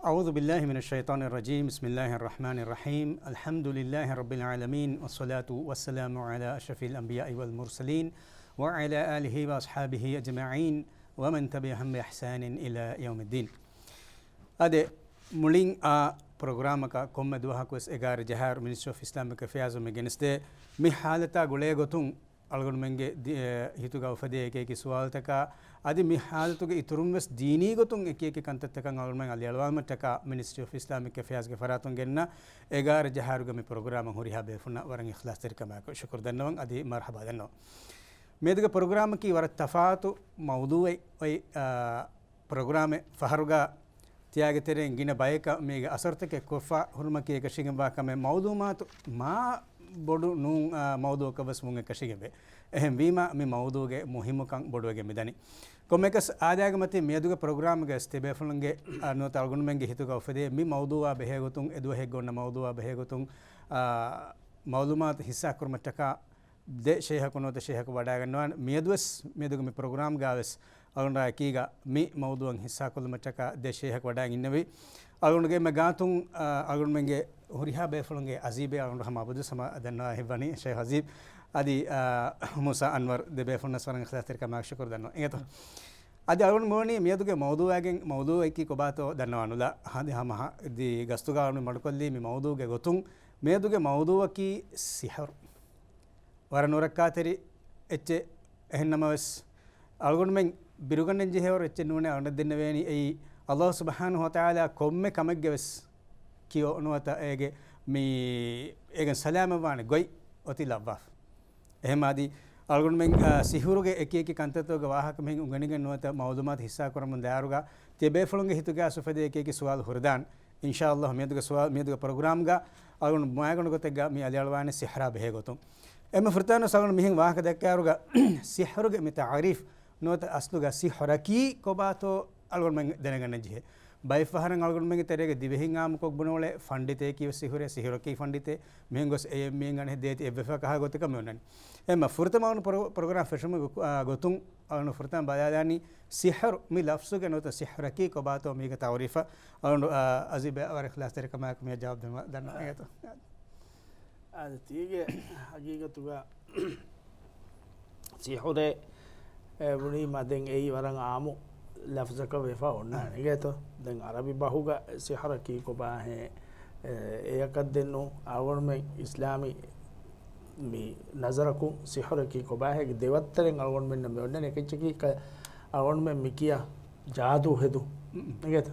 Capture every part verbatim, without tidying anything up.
أعوذ بالله من الشيطان الرجيم. بسم الله الرحمن الرحيم. الحمد لله رب العالمين، والصلاة والسلام على أشرف الأنبياء والمرسلين، وعلى آله وأصحابه أجمعين، ومن تبعهم بإحسان إلى يوم الدين. އާދެ، މުޅިން އާ ޕްރޮގްރާމަކަށް ކޮންމެ ދުވަހަކުވެސް އެގާރަ ޖަހާއިރު މިނިސްޓްރީ އޮފް އިސްލާމިކް އެފެއާޒު މި ގެނެސްދޭ މި ހާލަތާ ގުޅޭ ގޮތުން އަޅުގަނޑުމެންގެ ދި-، އެ، ހިތުގަ އުފެދޭ އެކި އެކި ސުވާލުތަކާ، އަދި މި ހާލަތުގެ އިތުރުން ވެސް ދީނީ ގޮތުން އެކި އެކި ކަންތައްތަކަށް އަޅުގަނޑުމެން އަލިއަޅުވާލުމަށްޓަކާ މިނިސްޓްރީ އޮފް އިސްލާމިކް އެފެއާޒްގެ ފަރާތުން ގެންނަ އެގާރަ ޖަހާއިރުގަ މި ޕްރޮގްރާމަށް ހުރިހާ ބޭފުންނަށް ވަރަށް އިޚްލާޞްތެރިކަމާއެކު ޝުކުރު ދަންނަވަން އަދި މަރްޙަބާ ދަންނަވަން. މިއަދުގެ ޕްރޮގްރާމަކީ ވަރަށް ތަފާތު މައުޟޫޢެއް އޮތް، އާ، ޕްރޮގްރާމެއް ފަހަރުގަ ތިޔާގެ ތެރެއިން ގިނަ ބަޔަކަށް މީގެ އަސަރުތަކެއް ކޮށްފަ ހުރުމަކީ އެކަށީގެންވާ ކަމެއް. މައުލޫމާތު މާ ބޮޑު ނޫން، އާ، މައުޟޫޢަކަށް ވެސް ވުން އެކަށީގެންވޭ. އެހެންވީމާ، މި މައުޟޫޢުގެ މުހިއްމުކަން ބޮޑުވެގެން މިދަނީ. ކޮންމެއަކަސް އާދައިގެ މަތީ މިއަދުގެ ޕްރޮގްރާމްގައި ތިބޭފުޅުންގެ، އާ، ނުވަތަ އަޅުގަނޑުމެންގެ ހިތުގަ އުފެދޭ މި މައުޟޫޢާ ބެހޭގޮތުން، އެދުވަހެއްގަ އޮންނަ މައުޟޫޢާ ބެހޭގޮތުން، އާ، މައުލޫމާތު ހިއްސާކުރުމަށްޓަކާ ދެ ޝައިޚަކު ނުވަތަ ޝައިޚަކު ވަޑައިގަންނަވާނެ. މިއަދުވެސް މިއަދުގެ މި ޕްރޮގްރާމްގައިވެސް އަޅުގަނޑާ އެކީގަ މި މައުޟޫޢަށް ހިއްސާކޮށްލުމަށްޓަކާ ދެ ޝައިޚަކު ވަޑައިގެންނެވި. އަޅުގަނޑުގެ އެންމެ ގާތުން، އާ، އަޅުގަނޑުމެންގެ ހުރިހާ ބޭފުޅުންގެ އަޒީބެއް އަޅުގަނޑު ހަމަ އަބަދުވެސް ހަމަ ދަންނަވާ ހިތްވަނީ ޝައިޚް އަޒީބް އަދި، އާ، މޫސާ އަންވަރު ދެ ބޭފުޅުންނަސް ވަރަށް އިޚްލާޞްތެރިކަމާއެކު ޝުކުރު ދަންނަވަން. އިނގޭތޯ؟ އަދި އަޅުގަނޑު މިވަނީ މިއަދުގެ މައުޟޫޢާގެން، މައުޟޫޢަކީ ކޮބާތޯ ދަންނަވާ ނުލާ. އަދި ހަމަ އަދި ގަސްތުގަ އަޅުގަނޑު މަޑުކޮށްލީ މި މައުޟޫޢުގެ ގޮތުން. މިއަދުގެ މައުޟޫޢަކީ ސިޙުރު. ވަރަށް ނުރައްކާތެރި އެއްޗެއް. އެހެންނަމަވެސް، އަޅުގަނޑުމެން ބިރުގަންނަން ޖެހޭވަރު އެއްޗެއް ނޫނޭ. އަޅުގަނޑަށް ދެންނެވޭނީ އެއީ، އައްލާހު ސުބްޙާނަހު ވަތަޢާލާ ކޮންމެ ކަމެއްގެ ވެސް ކިޔޯ ނުވަތަ އޭގެ މި، އޭގެން ސަލާމަތްވާނެ ގޮތް އޮތީ ލައްވާފަ. އެހެންމާ އަދި އަޅުގަނޑުމެން، އާ، ސިޙުރުގެ އެކި އެކި ކަންތައްތަކުގެ ވާހަކަ މިހެން އުނގެނިގެން ނުވަތަ މައުލޫމާތު ހިއްސާކުރަމުން ދާއިރުގަ ތިޔަބޭފުޅުންގެ ހިތުގައި އުފެދޭ އެކި އެކި ސުވާލު ހުރެދާނެ. އިންޝާﷲ މިއަދުގެ ސުވާ-، މިއަދުގެ ޕްރޮގްރާމްގަ އަޅުގަނޑު މާގަނޑު ގޮތެއްގަ މި އަލިއަޅުވާނެ ސިޙްރާ ބެހޭ ގޮތުން. އެންމެ ފުރަތަމަވެސް އަޅުގަނޑު މިހެން ވާހަކަ ދައްކާއިރުގަ ސިޙްރުގެ މި ތަޢުރީފް ނުވަތަ އަސްލުގަ ސިޙްރަކީ ކޮބާތޯ އަޅުގަނޑުމެން ދެނެގަންނަން ޖެހޭ. ބައެއް ފަހަރަށް އަޅުގަނޑުމެންގެ ތެރޭގަ ދިވެހިން އާއްމުކޮށް ބުނެވުނު ފަންޑިތައެކީ ވެސް ސިޙުރޭ، ސިޙުރަކީ ފަންޑިތެއް. މިހެން ގޮސް އެއެއް މީހުން އަނެއް ދޭތި އެއްވެފަ ކަހާ ގޮތަކަށް މި އޮންނަނީ. އެހެންމަ ފުރަތަމަ އަޅުގަނޑު ޕްރޮ-، ޕްރޮގްރާމް ފެށުމުގެ ގޮ-، އާ، ގޮތުން އަޅުގަނޑު ފުރަތަމަ ބަލާލާނީ ސިޙުރު މި ލަފްޒުގެ ނުވަތަ ސިޙްރަކީ ކޮބާތޯ މީގެ ތަޢުރީފަށް އަޅުގަނޑު، އާ، އަޒީބެ ވަރަށް އިޚްލާޞްތެރިކަމާއެކު މި ޖަވާބު ދެން ދަންނަ އިނގޭތޯ. އާދެ، ތީގެ ހަގީގަތުގަ ސިޙުރޭ، އެ، ބުނީމަ ދެން އެއީ ވަރަށް އާއްމު ލަފްޒަކަށް ވެފަ އޮންނާނެ އިނގޭތޯ. ދެން އަރަބި ބަހުގަ ސިޙުރަކީ ކޮބާހޭ، އެ، އެޔަކަށް ދެން ނޫ އަޅުގަނޑުމެން އިސްލާމީ މި ނަޒަރަކުން ސިޙުރަކީ ކޮބާހޭގެ ދެވައްތަރެއް އަޅުގަނޑުމެންނަށް މި އޮންނަނީ. އެކައްޗަކީ ކަ-، އަޅުގަނޑުމެން މި ކިޔާ ޖާދޫ ހެދު އިނގޭތަ؟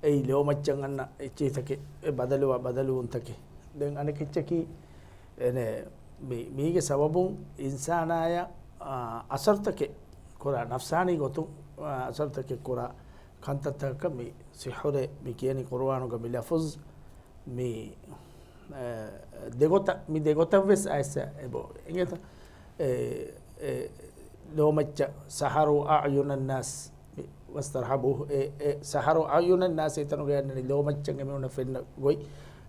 އެއީ ލޯމައްޗަށް އަންނަ އެއްޗިތަކެއް، އެ ބަދަލުވާ ބަދަލުވުންތަކެއް. ދެން އަނެކެއްޗަކީ އެނެ މި-، މީގެ ސަބަބުން އިންސާނާޔަށް، އާ، އަސަރުތަކެއް ކުރާ، ނަފްސާނީ ގޮތުން، އާ، އަސަރުތަކެއް ކުރާ ކަންތައްތަކަށް މި ސިޙުރޭ މި ކިޔަނީ. ޤުރުއާނުގަ މި ލަފުޒް މި، އެ، ދެގޮތަށް، މި ދެގޮތަށް ވެސް އައިސް އެބަ އިނގޭތަ؟ އެ، އެ، ލޯމައްޗަށް سحروا أعين الناس واسترهبوهم، އެ، އެ، سحروا أعين الناس އެތަނުގައި އަންނަނީ ލޯމައްޗަށް އެމީހުންނަށް ފެންނަ ގޮތް،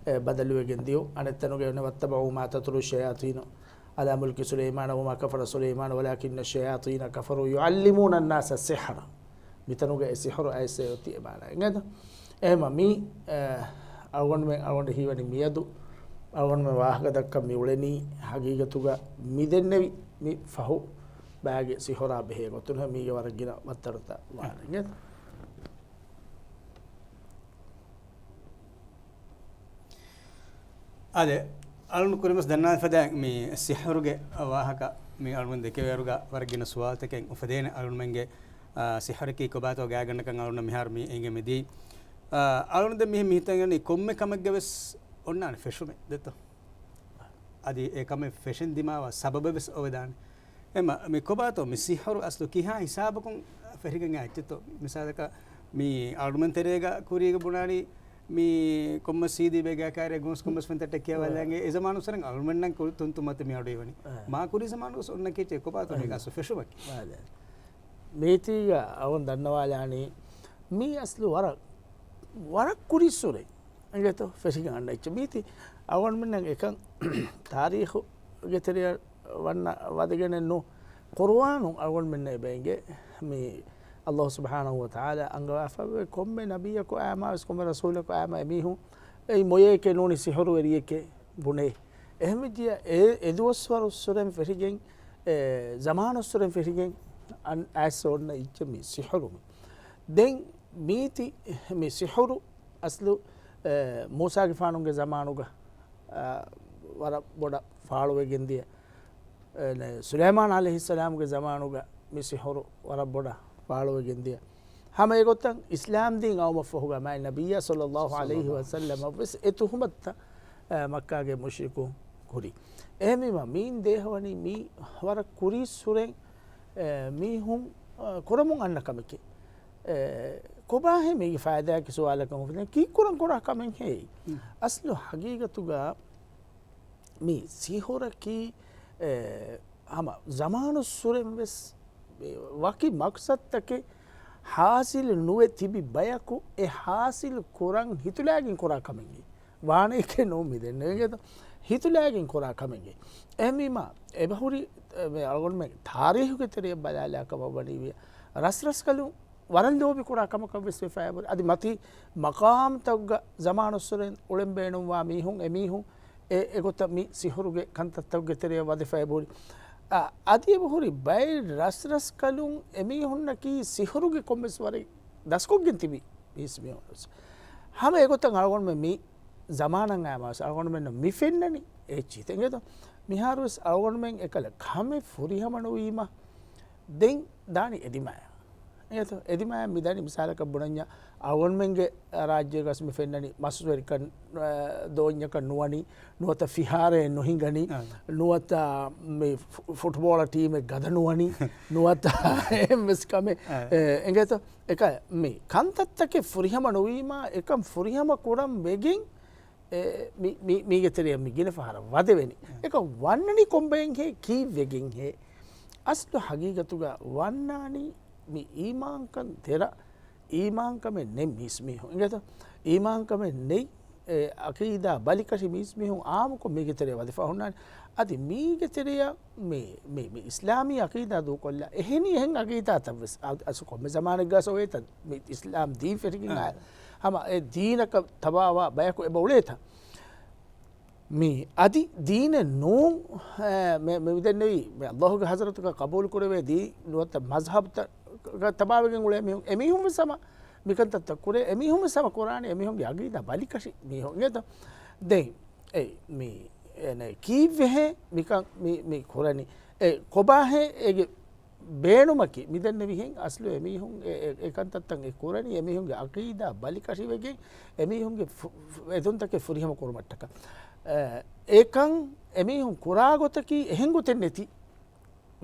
އެ، ބަދަލުވެގެން ދިޔުން. އަނެއް ތަނުގައި އޮންނަ واتبعوا ما تتلو الشياطين على ملك سليمان وما كفر سليمان ولكن الشياطين كفروا يعلمون الناس السحر. މިތަނުގައި ސިޙުރު އައިސް އޮތީ އެ މާނަ. އިނގޭތަ؟ އެހެންމަ މި، އެ، އަޅުގަނޑުމެން އަޅުގަނޑަށް ހީވަނީ މިއަދު އަޅުގަނޑުމެން ވާހަކަ ދައްކަން މި އުޅެނީ ހަގީގަތުގަ މި ދެންނެވި މި ފަހު ބައިގެ ސިޙުރާ ބެހޭ ގޮތުން. މީގެ ވަރަށް ގިނަ ވައްތަރުތައް ވާނެ. އިނގޭތަ؟ އާދެ، އަޅުން ކުރިމަސް ދަންނާފަދަ މި ސިޙުރުގެ ވާހަކަ މި އަޅުން ދެކެވޭރުގަ ވަރަށް ގިނަ ސުވާލުތަކެއް އުފެދޭނެ. އަޅުންމެންގެ، އާ، ސިޙުރަކީ ކޮބާތޯ ގާތްގަނޑަކަށް އަޅުން މިހާރު މި އެނގެ މިދީ. އާ، އަޅުން ދެ މި މިހިތަނގަނީ ކޮންމެ ކަމެއްގެ ވެސް އޮންނާނެ ފެށުމެއް ދެތޯ. އަދި އެ ކަމެއް ފެށެން ދިމާވާ ސަބަބެއް ވެސް އޮވެދާނެ. އެމަ، މި ކޮބާތޯ މި ސިޙުރު އަސްލު ކިހާ ހިސާބަކުން ފެށިގެން އައި އެއްޗެއްތޯ؟ މިސާލަކަށް މި އަޅުމެން ތެރޭގަ ކުރީގަ ބުނާނީ މި ކޮންމެ ސީދީ ބޭގާ ކާރޭ ގޯސް ކޮންމެސް ފެންތައްޓެއް ކިޔަވާލާނގެ އެ ޒަމާނު ސަރަން އަޅުމެންނަށް ކުރި ތުންތު މަތި މި އަޑު އިވަނީ. އެ. މާ ކުރީ ޒަމާނު ގޮސް އޮންނަ ކެއްޗެއް ކޮބާތޯ މީގަ އަސްލު ފެށުމަކީ؟ އާދެ. މީތީގަ އަވަން ދަންނަވާލާނީ މީ އަސްލު ވަރަށް، ވަރަށް ކުރީއްސުރެ. އިނގޭތޯ ފެށިގެން އަންނަ އެއްޗެއް. މީތި އަޅުގަނޑުމެންނަށް އެކަން ތާރީޚުގެ ތެރެއަށް ވަންނަ ވަދެގެނެއް ނޫ. ޤުރުއާނުން އަޅުގަނޑުމެންނަށް އެބަ އެނގޭ މި ﷲ ސުބްޙާނަހޫ ވަތަޢާލާ އަންގަވާފައިވޭ ކޮންމެ ނަބިއްޔަކު އާމާވެސް ކޮންމެ ރަސޫލަކު އާމާ އެމީހުން އެއީ މޮޔައެކޭ ނޫނީ ސިހުރުވެރިއެކޭ ބުނޭ. އެހެންވެއްޖިއްޔާ އެ، އެދުވަސްވަރުއްސުރެން ފެށިގެން، އެ، ޒަމާނުއްސުރެން ފެށިގެން އަން، އައިސް އޮންނަ އިއްޗެއް މި ސިހުރު. ދެން މީތި މި ސިހުރު އަސްލު، އެ، މޫސާގެފާނުގެ ޒަމާނުގަ، އަ، ވަރަށް ބޮޑަށް ފާޅުވެގެންދިޔަ، އެ، ސުލައިމާން ޢަލައިހިއްސަލާމުގެ ޒަމާނުގަ މި ސިހުރު ވަރަށް ބޮޑަށް ފާޅުވެގެންދިޔަ. ހަމަ އެގޮތަށް އިސްލާމް ދީން އައުމަށްފަހުގަ މާތް ނަބިއްޔާ ޞައްލައްލާހު ޢަލައިހި ވަސައްލަމަށްވެސް އެ ތުހުމަތުތައް، އެ، މައްކާގެ މުޝްރިކުން ކުރި. އެހެންވީމަ މީން ދޭހަވަނީ މީ ވަރަށް ކުރީއްސުރެން، އެ، މީހުން، އަ، ކުރަމުން އަންނަ ކަމެކޭ. އެ، ކޮބާހޭ މީގެ ފައިދާއަކީ ސުވާލަކަށް އުފެދޭ. ކީއްކުރަން ކުރާ ކަމެއްހޭ؟ އަސްލު ހަގީގަތުގަ މި ސިހުރަކީ، އެ، ހަމަ ޒަމާނުއްސުރެން ވެސް ވަކި މަޤްޞަދުތަކެއް ހާސިލު ނުވެ ތިބި ބަޔަކު އެ ހާސިލު ކުރަން ހިތުލާގެން ކުރާ ކަމެއްގެ ވާނެއެކޭ ނޫން މިދެންނެވިގެތޯ. ހިތުލާގެން ކުރާ ކަމެއްގެ. އެހެންވީމާ އެބަހުރި، އެ، މި އަޅުގަނޑުމެން ތާރީހުގެ ތެރެއަށް ބަލާލާ ކަމަށް ވަނީ ވިޔަ ރަސްރަސްކަލުން ވަރަށް ލޯބި ކުރާ ކަމަކަށް ވެސް ވެފައި އެބަހުރި. އަދި މަތީ މަޤާމްތަކުގަ ޒަމާނުއްސުރެން އުޅެން ބޭނުންވާ މީހުން އެމީހުން އެ، އެގޮތަށް މި ސިހުރުގެ ކަންތައްތަކުގެ ތެރެއަށް ވަދެފަ އެބަހުރި. އަ، އަދި އެބަހުރި ބައެއް ރަސްރަސްކަލުން އެމީހުންނަކީ ސިހުރުގެ ކޮންމެސް ވަރެއް ދަސްކޮށްގެން ތިބި މީސްމީހުން ވެސް. ހަމަ އެގޮތަށް އަޅުގަނޑުމެން މި ޒަމާނަށް އައިމާ ވެސް އަޅުގަނޑުމެންނަށް މި ފެންނަނީ އެއްޗިތަ އިނގޭތޯ. މިހާރު ވެސް އަޅުގަނޑުމެން އެކަލަ ކަމެއް ފުރިހަމަ ނުވީމަ ދެން ދާނީ އެދިމާޔަށް. އިނގޭތޯ؟ އެދިމާޔަށް މި ދަނީ މިސާލަކަށް ބުނަންޏާ އަޅުގަނޑުމެންގެ ރާއްޖޭގަސް މި ފެންނަނީ މަސްވެރިކަން، އަ، ދޯންޏަކަށް ނުވަނީ، ނުވަތަ ފިހާރައެއް ނުހިނގަނީ، އާ. ނުވަތަ މި ފު-، ފުޓްބޯޅަ ޓީމެއް ގަދަ ނުވަނީ، ނުވަތަ އެހެން ވެސް ކަމެއް، އާ. އެ، އިނގޭތޯ؟ އެކަ މި ކަންތައްތަކެއް ފުރިހަމަ ނުވީމާ އެކަން ފުރިހަމަ ކުރަން ވެގެން އެ، މި، މި، މީގެ ތެރެއަށް މި ގިނަ ފަހަރަށް ވަދެވެނީ. އެކަން ވަންނަނީ ކޮންބައެއްހޭ، ކީއްވެގެންހޭ؟ އަސްލު ހަގީގަތުގަ ވަންނާނީ މި އީމާންކަން ތެރަ، އީމާންކަމެއް ނެތް މީސްމީހުން. އިނގޭތަ؟ އީމާންކަމެއް ނެތް، އެ، އަޤީދާ ބަލިކަށި މީސްމީހުން އާއްމުކޮށް މީގެ ތެރެއަށް ވަދެފަ ހުންނާނެ. އަދި މީގެ ތެރެއަށް މި، މި، މި އިސްލާމީ އަޤީދާ ދޫކޮށްލާ، އެހެނީ އެހެން އަޤީދާތައްވެސް އަ، އަސް ކޮންމެ ޒަމާނެއްގަސް އޮވޭތަ؟ މި އިސްލާމް ދީން ފެށިގެން އާ. އާ، ހަމަ އެ ދީނަކަށް ތަބާވާ ބަޔަކު އެބަ އުޅޭތަ؟ މި އަދި ދީނެއް ނޫން، އެ، މެ، މެ މިދެންނެވީ، މެ ﷲ ގެ ޙަޟްރަތުގަ ޤަބޫލު ކުރެވޭ ދީން ނުވަތަ މަޒްހަބްތައް ތަބާވެގެން އުޅޭ މީހުން، އެމީހުން ވެސް ހަމަ މިކަންތައްތައް ކުރޭ، އެމީހުން ވެސް ހަމަ ކުރާނީ އެމީހުންގެ އަޤީދާ ބަލިކަށި މީހުން. އިނގޭތަ؟ ދެން އެ، މި، އެ، ނެ، ކީއްވެހޭ މިކަން މި، މި ކުރަނީ؟ އެ، ކޮބާހޭ އޭގެ ބޭނުމަކީ؟ މިދެންނެވިހެން އަސްލު އެމީހުން އެ، އެ، އެކަންތައްތައް އެ ކުރަނީ އެމީހުންގެ އަޤީދާ ބަލިކަށިވެގެން އެމީހުންގެ ފު-، ފު-، އެދުންތަކެއް ފުރިހަމަ ކުރުމަށްޓަކާ. އެ، އެކަން އެމީހުން ކުރާ ގޮތަކީ އެހެން ގޮތެއް ނެތި.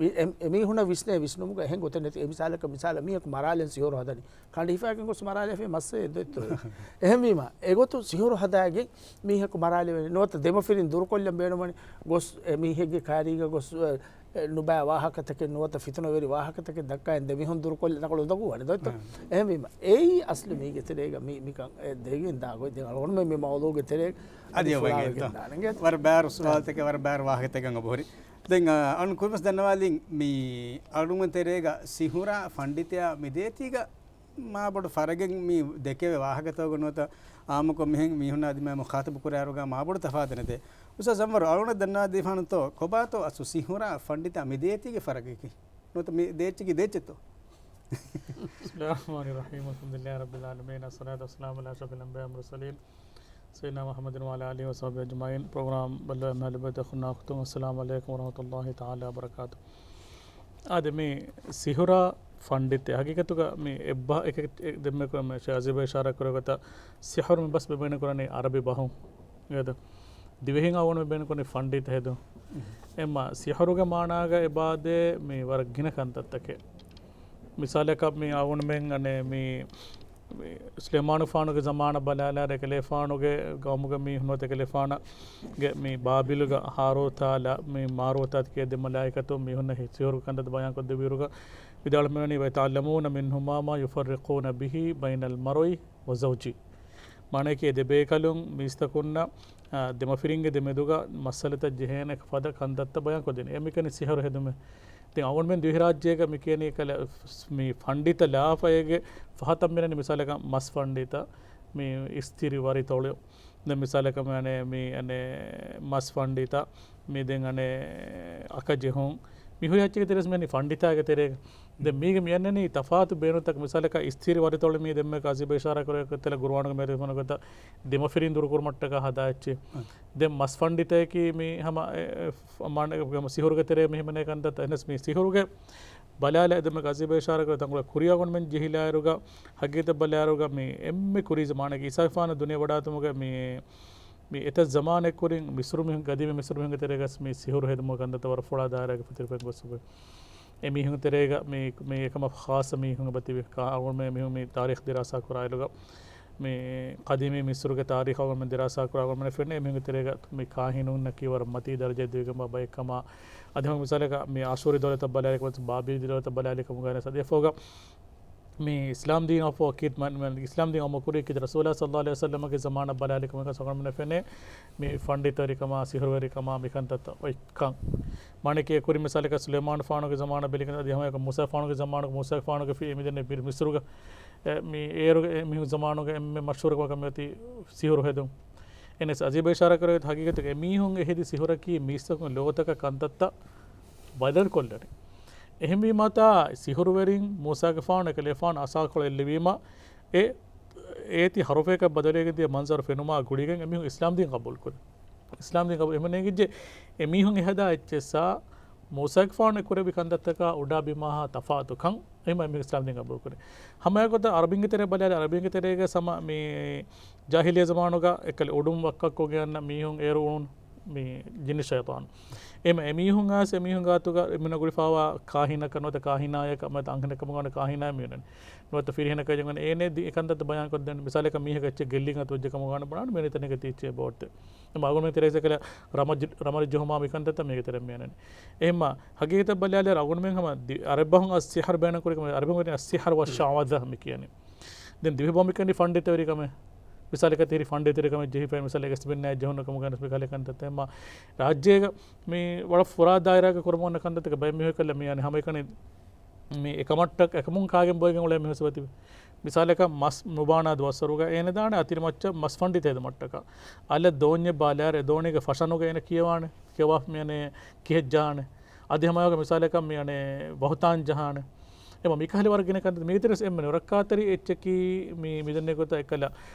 ވި-، އެ، އެމީހުނަށް ވިސްނޭ ވިސްނުމުގަ އެހެން ގޮތެއް ނެތި. އެ މިސާލަކަށް މިސާލަށް މީހަކު މަރާލެން ސިހުރު ހަދަނީ. ކަނޑި ހިފާގެން ގޮސް މަރާލެފޭ މައްސަލައެއް ދޮއްތޯ؟ އެހެންވީމަ އެގޮތުން ސިހުރު ހަދާގެން މީހަކު މަރާލެވެނީ. ނުވަތަ ދެމަފިރިން ދުރުކޮށްލަން ބޭނުމަނީ ގޮސް އެ މީހެއްގެ ކައިރީގަ ގޮސް، އެ، އެ، ނުބައި ވާހަކަތަކެއް ނުވަތަ ފިތުނަވެރި ވާހަކަތަކެއް ދައްކާއިން ދެމީހުން ދުރުކޮށްލަ ނަކަޅު ދޮގު ވަނެ ދޮއްތޯ؟ އެހެންވީމަ އެއީ އަސްލު މީގެ ތެރޭގަ މި-، މިކަން އެ ދެގެން ދާ ގޮތް ދެން އަޅުގަނޑުމެން މި މައުޟޫގެ ތެރޭ އަދި އޮވެގެން ދާނެ. ވަރަށް ބާރު ސުވާލުތަކެއް، ވަރަށް ބާރު ވާހަކަތަކެއް އަނގަބުރި. ދެން، އަ، އަން ކުރިމަސް ދަންނަވާލިން މި އަޅުގަނޑުމެން ތެރޭގަ ސިހުރާ ފަންޑިތަޔާ މި ދޭތީގަ މާ ބޮޑު ފަރަގެއް މި ދެކެވޭ ވާހަކަތަކުގަ ނުވަތަ އާއްމުކޮށް މިހެން މީހުންނާ ދިމާ މުޚާތަބު ކުރާއިރުގަ މާ ބޮޑު ތަފާތެއް ނެތޭ. އުސްތާޛް އަންވަރު އަޅުގަނޑަށް ދަންނަވާ ދީފާނަންތޯ ކޮބާތޯ އަސްލު ސިހުރާ ފަންޑިތާ މި ދޭތީގެ ފަރަގަކީ؟ ނުވަތަ މި ދޭއްޗަކީ ދޭއްޗެއްތޯ؟ بسم الله الرحمن الرحيم. الحمد لله رب العالمين. الصلاة والسلام على أشرف الأنبياء والمرسلين. ސައްޔިދުނާ މުޙައްމަދު ވަޢަލާ އާލިހި ވަޞަޙްބިހި އަޖްމަޢީން. ޕްރޮގްރާމް ބައްލަވާ އަހްލު ބައިތު އަޚުންނާ އުޚްތުން، އައްސަލާމު ޢަލައިކުމް ވަރަޙްމަތުﷲި ތަޢާލާ ވަބަރަކާތު. އާދެ، މި ސިހުރާ ފަންޑިތެއް ހަގީގަތުގަ މި އެއްބަ-، އެކެ-، އެ-، ދެންމެ ކުރަން ޝޭޚް އަޒީޒް ބައި އިޝާރާތް ކުރެއްވި ގޮތަށް ސިހުރު މި ބަސް ބެ ބޭނުން ކުރަނީ ޢަރަބި ބަހުން. އެދު. ދިވެހިން އަޅުގަނޑު މި ބޭނުން ކުރަނީ ފަންޑިތަ ހެދުން. އެމަ ސިހުރުގެ މާނާގަ އެބައާދޭ މި ވަރަށް ގިނަ ކަންތައްތަކެއް. މިސާލަކަށް މި އަޅުގަނޑުމެން އަނެއް މި މި ސުލައިމާނުފާނުގެ ޒަމާނަށް ބަލާލާ އެކަލޭފާނުގެ ޤައުމުގެ މީހުން ނުވަތަ އެކަލޭފާނަށް ގެ މި ބާބިލުގަ ހާރޫތާ ލާ މި މާރޫތާތި ކިޔޭ ދެ މަލާއިކަތުން މީހުންނަށް ހި-، ސިހުރު ކަންތައް ބަޔާން ކޮށްދެއްވިއިރުގަ ވިދާޅުވެވެނީ، وَيَتَعَلَّمُونَ مِنْهُمَا مَا يُفَرِّقُونَ بِهِ بَيْنَ الْمَرْءِ وَزَوْجِهِ. މާނަޔަކީ އެ ދެ ބޭކަލުން މީސްތަކުންނަށް، އާ، ދެމަފިރިންގެ ދެމެދުގަ މައްސަލަތައް ޖެހޭނެ ފަދަ ކަންތައްތައް ބަޔާން ކޮށްދޭނެ. އެ މިކަނި ސިހުރު ހެދުމެއް. ދެން އަޅުގަނޑުމެން ދިވެހިރާއްޖޭގަ މި ކިޔަނީ ކަލަ މި ފަންޑިތަ ލާފައޭގެ ފަހަތަށް މި އަންނަނީ މިސާލަކަށް މަސް ފަންޑިތަ، މި އިސްތިރި ވަރިތޮޅު. ދެން މިސާލަކަށް މި އަނެ މި އަނެ މަސް ފަންޑިތަ، މި ދެން އަނެ އަކަޖެހުން. މި ހުރި އެއްޗެއްގެ ތެރޭސް މި އަންނަނީ ފަންޑިތާގެ ތެރޭގަ. ދެން މީގެ މި އަންނަނީ ތަފާތު ބޭނުންތަކަށް މިސާލަކަށް އިސްތިރި ވަރިތޮޅު މީ ދެންމެ ކަޒީ ބޭޝާރާ ކުރެ ތެލަ ގުރުއާނުގެ މޭރިފަނަގޮތަށް ދެމަފިރިން ދުރުކުރުމަށްޓަކާ ހަދާ އެއްޗެއް. ދެން މަސް ފަންޑިތައަކީ މި ހަމަ އެ، އެ، މާނަ، ސިހުރުގެ ތެރޭ މި ހިމެނޭ ކަންތައްތައް. އެހެނަސް މި ސިހުރުގެ ބަލާލަ އެދެމެ ގަޒީ ބޭޝާރަކު ތަންކޮޅެއް ކުރިއަގުން މެން ޖެހިލާއިރުގަ، ހަގީގަތަށް ބަލާއިރުގަ މި އެންމެ ކުރީ ޒަމާނަކީ އީސާގެފާނު ދުނިޔެ ވަޑާތުމުގެ މި، މި އެތައް ޒަމާނެއް ކުރިން މިސްރު މީހުން، ގަދީމީ މިސްރު މީހުންގެ ތެރޭގަސް މި ސިހުރު ހެދުމުގެ ކަންތައްތައް ވަރަށް ފުޅާ ދާއިރާގެ ފަތިރިފައިން ގޮސް އެ މީހުން ތެރޭގަ މި، މި އެކަމަށް ޚާއްޞަ މީހުން އެބަތިބި. ކާ، އަޅުގަނޑުމެން މީހުން މި ތާރީޚް ދިރާސާ ކުރާއިރުގަ، މި ޤަދީމީ މިސްރުގެ ތާރީޚް އަޅުގަނޑުމެން ދިރާސާ ކުރާ އަޅުގަނޑުމެން ފެންނަ އެމީހުންގެ ތެރޭގަ މި ކާހިނުންނަކީ ވަރަށް މަތީ ދަރަޖައެއް ދެވިގެންވާ ބައެއް ކަމަށް. އަދި ހަމަ މިސާލަކަށް މި އާޝޫރީ ދައުލަތަށް ބަލާލި ކަމުގަ، ބާބިލީ ދައުލަތަށް ބަލާލި ކަމުގަ އަދި އެފަހުގަ މި އިސްލާމް ދީން އަފޯ ކީ، މަ-، މަ-، އިސްލާމް ދީން އަމު ކުރީ ކީ ރަސޫލާ ޞައްލައްލާހު ޢަލައިހި ވަސައްލަމަގެ ޒަމާނަށް ބަލާލި ކަމުގަ އަޅުގަނޑުމެން ފެނޭ މި ފަންޑިތަވެރިކަމާ، ސިހުރުވެރިކަމާ، މިކަންތައްތައް އޮތްކަން. މާނައަކީ އެ ކުރިން މިސާލަކަށް ސުލައިމާނު ފާނުގެ ޒަމާނަށް ބެލިގެން އަދި ހަމައެކަނި މޫސާ ފާނުގެ ޒަމާނުގަ، މޫސާ ފާނުގެ ފި-، މިދެންނެވި މި-، މިސްރުގަ، އެ، މި އޭރުގެ އެ މީހުން ޒަމާނުގަ އެންމެ މަޝްހޫރު ކަމަކަށް މިއޮތީ ސިހުރު ހެދުން. އެހެނަސް އަޒީ ބޭޝާރާ ކުރެވޭ ހަގީގަތުގަ އެމީހުން އެ ހެދި ސިހުރަކީ މީސްތަކުން ލޯތަކަށް ކަންތައްތައް ބަދަލުކޮށްލަނީ. އެހެންވީމާތާ ސިހުރުވެރިން މޫސާގެފާނު އެކަލޭފާނު އަސާކޮޅު އެއްލެވީމަ، އެ އޭތި ހަރުފަޔަކަށް ބަދަލުވެގެން ދިޔަ މަންޒަރު ފެނުމާ ގުޅިގެން އެމީހުން އިސްލާމް ދީން ޤަބޫލު ކުރި. އިސްލާމް ދީން ޤަބޫލު އެހެންވެގެން އެމީހުން އެހަދާ އެއްޗެއްސާ މޫސާގެފާނު ކުރެއްވި ކަންތައްތަކާ އުޑާ ބިމާހާ ތަފާތުކަން އެހެންވީމަ އެމީހުން އިސްލާމް ދީން ޤަބޫލު ކުރި. ހަމައެގޮތަށް އަރަބިންގެ ތެރޭ ބަލާލި، އަރަބިންގެ ތެރޭގަ ސަމަ މި ޖާހިލިއްޔަ ޒަމާނުގަ އެކަލި އުޑުން ވައްކަށްކޮށްގެން އަންނަ މީހުން އޭރު އުޅުނު މި ޖިންނި ޝައިޠާނު. އެމަ އެމީހުން އާސް އެމީހުން ގާތުގަ އެމީހުން ގުޅިފާވާ ކާހިނަކަށް ނުވަތަ ކާހިނާޔަކަށް ނުވަތަ އަންހެނެއް ކަމުގަ ކާހިނާ މިއުޅެން. ނުވަތަ ފިރިހެނަކަށް ޖެހުން އޭނެ ދި-، އެކަންތައްތައް ބަޔާންކޮށްދޭން. މިސާލަކަށް މީހަކަށް އެއްޗެއް ގެއްލިގެން އަތުވެއްޖެ ކަމުގަ ބުނާނެ މިއުޅެނީ ތަނެއްގަ ތިއްޗެއް ބޯޓްތެއް. އެމަ އަޅުގަނޑުމެން ތެރޭސް އެކަލަ ރަމަޖި-، ރަމަލި ޖެހުމާ މިކަންތައްތައް މީގެ ތެރެއަށް މިއަންނަނީ. އެހެންމަ ހަގީގަތަށް ބަލާލިއިރު އަޅުގަނޑުމެން ހަމަ ދި-، އަރަބަހުން އައްސިޙަރު ބޭނުން ކުރި ކަމަށް އަރަބަހުން އައްސިޙަރު ވައްޝަޢުވަޛަ މި ކިޔަނީ. ދެން ދިވެހި ބަހުން މި ކިޔަނީ ފަންޑިތަވެރި ކަމެއް. މިސާލަކަށް ތިހިރި ފަންޑިތަވެރި ކަމެއް ޖެހިފައި މިސާލަކަށް އެސްބިންނާއެއް ޖެހުނު ކަމުގަ މިކަހަލަ ކަންތައްތައް. އެހެންމަ ރާއްޖޭގަ މި ވަރަށް ފުރާ ދާއިރާގަ ކުރަމުން އޮންނަ ކަންތައްތަކެއް ބައެއް މީހަކަށް މި އަނެއް ހަމައެކަނި މި އެކަމަށްޓަކައި އެކަމުން ކާގެން ބޮއިގެން އުޅޭ މީހުން ސިފަތިވި. މިސާލަކަށް މަސް ނުބާނާ ދުވަސްވަރުގަ އޭނަ ދާނެ އަތިރިމައްޗަށް މަސް ފަންޑިތަ ހެދުމަށްޓަކާ. އަލަށް ދޯންޏެއް ބާލާއިރު އެ ދޯނީގެ ފަށަނުގަ އޭނަ ކިޔަވާނެ. ކިޔަވާފަ މި އަނެއް ކިހެއް ޖަހާނެ. އަދި ހަމައެއާއެކު މިސާލަކަށް މި އަނެއް ބަހުތާން ޖަހާނެ. އެމަ މިކަހަލަ ވަރަށް ގިނަ ކަންތައް މީގެ ތެރޭސް އެންމެ ނުރައްކާތެރި އެއްޗަކީ މި މިދެންނެވި ގޮތަށް އެކަލަ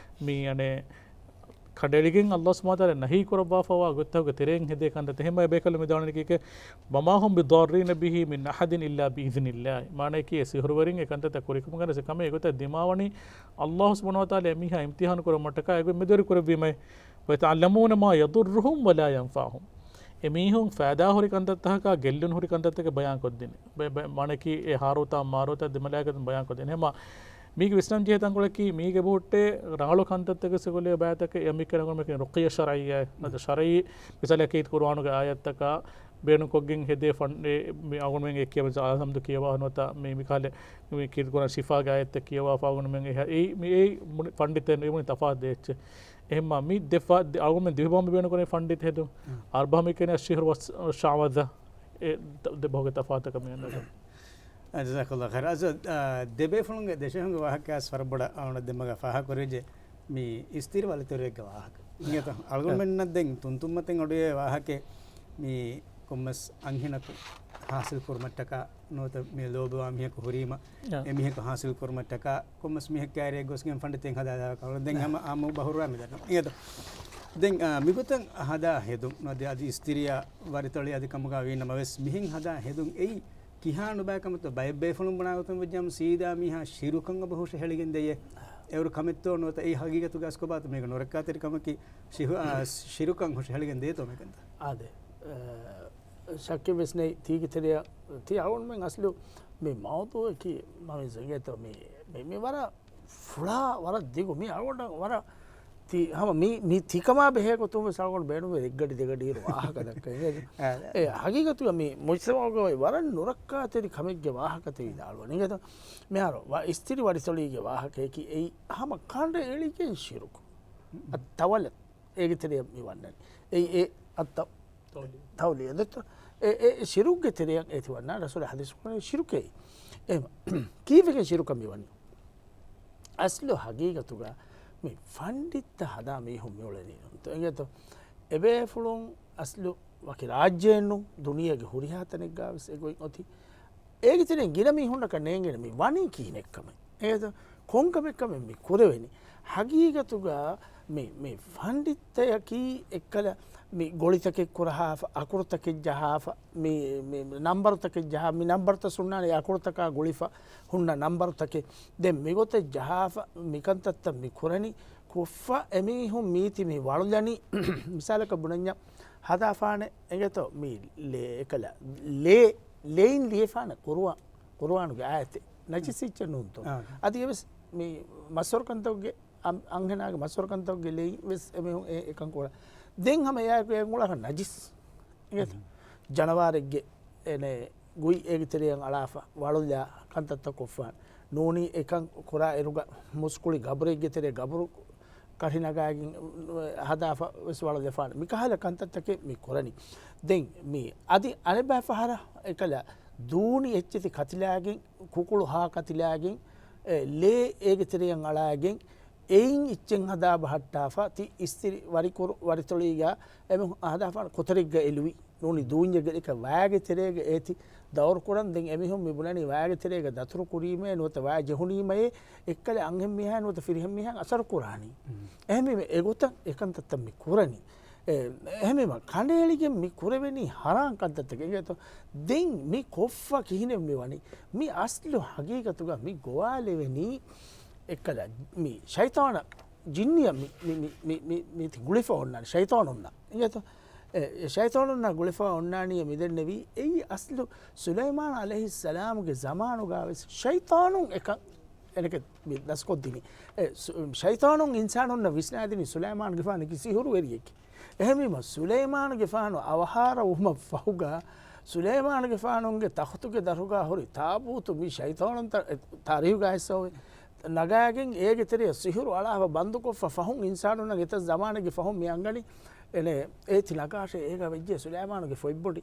މި އަނެއް ކަނޑައެޅިގެން ﷲ ސުބްޙާނަހޫ ވަތަޢާލާ ނަހީ ކުރައްވާފައިވާ ގޮތްތަކުގެ ތެރެއިން ހެދޭ ކަންތައް. އެހެންމަ އެބޭކަލުން މި ދާނެ ކީކޭ، وما هم بضارين به من أحد إلا بإذن الله. މާނައަކީ އެ ސިހުރުވެރިން އެ ކަންތައްތައް ކުރިކަމުގަ އަންނަނީސް ކަމެއް އެގޮތަށް ދިމާވަނީ ﷲ ސުބްޙާނަހޫ ވަތަޢާލާ އެމީހާ އިމްތިޙާނު ކުރުމަށްޓަކާ އެގޮތް މެދުވެރި ކުރެއްވީމައި. ويتعلمون ما يضرهم ولا ينفعهم. އެމީހުން ފައިދާ ހުރި ކަންތައްތަކާ ގެއްލުން ހުރި ކަންތައްތަކެއް ބަޔާންކޮށްދިން. ބެ-، ބެ-، މާނައަކީ އެ ހާރޫތާ މާރޫތާ ދެ މަލާއިކަތުން ބަޔާންކޮށްދިން. އެހެންމަ މީގެ ވިސްނަން ޖެހޭ ތަންކޮޅަކީ މީގެ ބަހުއްޓޭ ރަނގަޅު ކަންތައްތަކެއް ސިކުލޭ ބައިތަކެއް އެ މިކަން ރަނގަޅު މިކަން ރުޤިއްޔަ ޝަރްޢިއްޔާ ނުވަތަ ޝަރްޢީ މިސާލަކީ ޤުރުއާނުގެ އާޔަތްތަކާ ބޭނުންކޮށްގެން ހެދޭ ފަންޑެއް މި އަޅުގަނޑުމެން އެ ކިޔަވަން އާސަމްދު ކިޔަވާ ނުވަތަ މި މިކަހަލަ މި ކީރިތި ޤުރުއާން ޝިފާގެ އާޔަތްތައް ކިޔަވާފަ އަޅުގަނޑުމެން އެ ހަ-، އެއީ މި އެއީ މުޅި ފަންޑިތެއް ނުވަތަ މުޅި ތަފާތު ދޭ އެއްޗެއް. އެހެންމަ މި ދެ ފަ-، ދެ އަޅުގަނޑުމެން ދިވެހިބަހުން ބޭނުންކުރެވޭ ފަންޑިތަ ހެދުން. އަރަބަހުން މި ކިޔަނީ އައްޝިހުރު ވައް-، ޝަޢުވަޛަ. އެ ދ-، ދެ ބަހުގެ ތަފާތަކަށް މި އަންނަ. ޖަޒާކައްލާހު ޚައިރާ. އަޒަ، އާ، ދެބޭފުޅުންގެ ދެށެހުންގެ ވާހަކައަސް ވަރަށް ބޮޑަށް އަޅުގަނޑަށް ދެންމެގަ ފާހަގަކުރެވިއްޖެ މި އިސްތިރި ވަރިތޮޅިއެއްގެ ވާހަކަ. އިނގޭތޯ؟ އަޅުގަނޑުމެންނަށް ދެން ތުންތުންމަތިން އޮޑުއޭ ވާހަކަ މި ކޮންމެސް އަންހެނަކު ހާސިލް ކުރުމަށްޓަކާ ނުވަތަ މި ލޯބިވާ މީހަކު ހުރީމަ، އާ، އެ މީހަކު ހާސިލް ކުރުމަށްޓަކާ ކޮންމެސް މީހެއް ކައިރިއަށް ގޮސްގެން ފަންޑިތެއް ހަދާ ދާ ކަމަށް ދެން ހަމަ އާއްމު ބަހުރުވާ މިދަނީ. އިނގޭތޯ؟ ދެން، އާ، މިގޮތަށް ހަދާ ހެދުން ނުވަތަ އަދި އިސްތިރިޔާ ވަރިތޮޅި އަދި ކަމުގަ ވީ ނަމަވެސް މިހެން ހަދާ ހެދުން އެއީ ކިހާ ނުބައި ކަމެއްތޯ؟ ބައެއް ބޭފުޅުން ބުނާ ގޮތުން ވެއްޖާމަ ސީދާ މީހާ ޝިރުކަށް އެބަ ހުށަހެޅިގެން ދެއްޔޭ. އެވަރު ކަމެއްތޯ ނުވަތަ އެއީ ހަގީގަތުގަ އަސްކޮބާތޯ މީގަ ނުރައްކާތެރި ކަމަކީ ޝިހު-، އާ، ޝިރުކަށް ހުށަހެޅިގެން ދޭތޯ މިކަންތައް؟ އާދެ. އަ، ޝައްކެއް ވެސް ނެތް. ތީގެ ތެރެއަށް ތީ އަޅުގަނޑުމެން އަސްލު މި މައުޟޫއަކީ މަ މި ޒަގޭތޯ މި، މި، މި ވަރަށް ފުޅާ ވަރަށް ދިގު މި އަޅުގަނޑަށް ވަރަށް ތި ހަމަ މި، މި ތިކަމާ ބެހޭ ގޮތުން ވެސް އަޅުގަނޑު ބޭނުމެއް އެއްގަޑި ދެގަޑި އިރު ވާހަކަ ދައްކަން. އެ، އެ، ހަގީގަތުގަ މި މުޖްތަމަޢުގައި ވަރަށް ނުރައްކާތެރި ކަމެއްގެ ވާހަކަ ތި ވިދާޅުވަނީ. އިނގޭތޯ؟ މިހާރު ވަ-، އިސްތިރި ވަރިތޮޅީގެ ވާހަކަޔަކީ އެއީ ހަމަ ކަނޑައެޅިގެން ޝިރުކު. އައްތަވަލަ އޭގެ ތެރެއަށް މި ވަންނަނީ. އެއީ އެ އައްތަ-، ތަވަލި. ތަވަލި. އެ ދެއްތޯ؟ އެ، އެ ޝިރުކްގެ ތެރެއަށް އޭތި ވަންނާނެ. ރަސޫލާ ޙަދީޘް ކުރަނީ ޝިރުކޭ. އެ، ކީއްވެގެން ޝިރުކަށް މި ވަނީ؟ އަސްލު ހަގީގަތުގަ މި ފަންޑިތްތައް ހަދާ މީހުން މިއުޅެނީ. އެނގޭތޯ؟ އެބޭފުޅުން އަސްލު ވަކި ރާއްޖެއެއްނު، ދުނިޔޭގެ ހުރިހާ ތަނެއްގަ ވެސް އެގޮތް އޮތީ. އޭގެ ތެރެއިން ގިނަ މީހުންނަކަށް ނޭނގޭނެ މި ވަނީ ކިހިނެއްކަމެއް. އެނގޭތޯ؟ ކޮންކަމެއްކަމެއް މި ކުރެވެނީ؟ ހަގީގަތުގަ މި، މި ފަންޑިތްތަޔަކީ އެއްކަލަ މި ގޮޅިތަކެއް ކުރަހާފަ، އަކުރުތަކެއް ޖަހާފަ، މި، މި ނަންބަރުތަކެއް ޖަހާ، މި ނަންބަރުތައް ހުންނާނެ އަކުރުތަކާ ގުޅިފަ ހުންނަ ނަންބަރުތަކެއް. ދެން މިގޮތަށް ޖަހާފަ، މިކަންތައްތައް މި ކުރަނީ ކޮށްފަ އެމީހުން މީތި މި ވަޅުލަނީ. މިސާލަކަށް ބުނަންޏާ ހަދާފާނެ އެނގޭތޯ މި ލޭ އެކަލަ ލޭ، ލޭއިން ލިޔެފާނެ ޤުރުއާ، ޤުރުއާނުގެ އާޔަތެއް. ނަޖިސް އެއްޗެއް ނޫންތޯ؟ އާ. އަދި އެވެސް މި މަސްވަރުކަންތަކުގެ އަން-، އަންހެނާގެ މަސްވަރުކަންތަކުގެ ލެއިން ވެސް އެމީހުން އެ، އެކަން ކުރާ. ދެން ހަމަ އެއާއެކު އެ އުޅާކަށް ނަޖިސް. އެނގޭތަ؟ ޖަނަވާރެއްގެ އެނެ ގުއި އޭގެ ތެރެއަށް އަޅާފަ، ވަޅުލާ ކަންތައްތައް ކޮށްފާނެ. ނޫނީ އެކަން ކުރާ އިރުގަ މުސްކުޅި ގަބުރެއްގެ ތެރޭ ގަބުރު ކަށި ނަގާގެން ހަދާފަ ވެސް ވަޅުލަފާނެ. މިކަހަލަ ކަންތައްތަކެއް މި ކުރަނީ. ދެން މި އަދި އަނެއްބައި ފަހަރަށް އެކަލަ ދޫނި އެއްޗެތި ކަތިލާގެން، ކުކުޅު ހާ ކަތިލާގެން، އެ، ލޭ އޭގެ ތެރެއަށް އަޅާގެން، އެއިން އެއްޗެއް ހަދާ ބަހައްޓާފަ، ތި އިސްތިރި ވަރިކުރު، ވަރިތޮޅީގަ އެމެ ހަދާފާނެ ކޮތަރެއްގަ އެލުވި. ނޫނީ ދޫންޏެއްގަ އެކަ ވާގެ ތެރޭގަ އޭތި ދައުރު ކުރަން. ދެން އެމީހުން މި ބުނަނީ ވާގެ ތެރޭގަ ދަތުރު ކުރީމޭ ނުވަތަ ވާ ޖެހުނީމައޭ އެއްކަލަ އަންހެން މީހާ ނުވަތަ ފިރިހެން މީހާ އަސަރު ކުރާނީ. އެހެންވީމަ އެގޮތަށް އެކަންތައްތައް މި ކުރަނީ. އެ، އެހެންވީމަ ކަނޑައެޅިގެން މި ކުރެވެނީ ހަރާން ކަންތައްތަކެއް. އެނގޭތޯ؟ ދެން މި ކޮށްފަ ކިހިނެއް މި ވަނީ؟ މި އަސްލު ހަގީގަތުގަ މި ގޮވާލެވެނީ އެއްކަލަ މި ޝައިޠާނަށް ޖިންނިއަށް މި، މި، މި، މި، މި، މި ތި ގުޅިފަ އޮންނާނެ. ޝައިޠާނުންނަށް. އެނގޭތޯ؟ އެ، އެ ޝައިޠާނުންނަށް ގުޅިފަ އޮންނާނީ މިދެންނެވީ. އެއީ އަސްލު ސުލައިމާނު ޢަލައިހިއްސަލާމުގެ ޒަމާނުގަ ވެސް ޝައިޠާނުން އެކަން އެނެކެ މި ދަސްކޮށްދިނީ. އެ، ސު-، ޝައިޠާނުން އިންސާނުންނަށް ވިސްނާދިނީ ސުލައިމާނުގެފާނަކީ ސިހުރުވެރިއެކޭ. އެހެންވީމަ، ސުލައިމާނުގެފާނު އަވަހާރަވުމަށް ފަހުގަ، ސުލައިމާނުގެފާނުގެ ތަޚުތުގެ ދަށުގަ ހުރި ތާބޫތު މި ޝައިޠާނުން ތަ-، އެ، ތާރީހުގަ އެއްސަވެ ނަގާގެން އޭގެ ތެރެއަށް ސިހުރު އަޅާފަ ބަންދުކޮށްފަ ފަހުން އިންސާނުންނަށް އެތައް ޒަމާނެއްގެ ފަހުން މި އަންގަނީ އެނެ އޭތި ނަގާށޭ އޭގަ ވެއްޖެ ސުލައިމާނުގެ ފޮތްބޮޑި.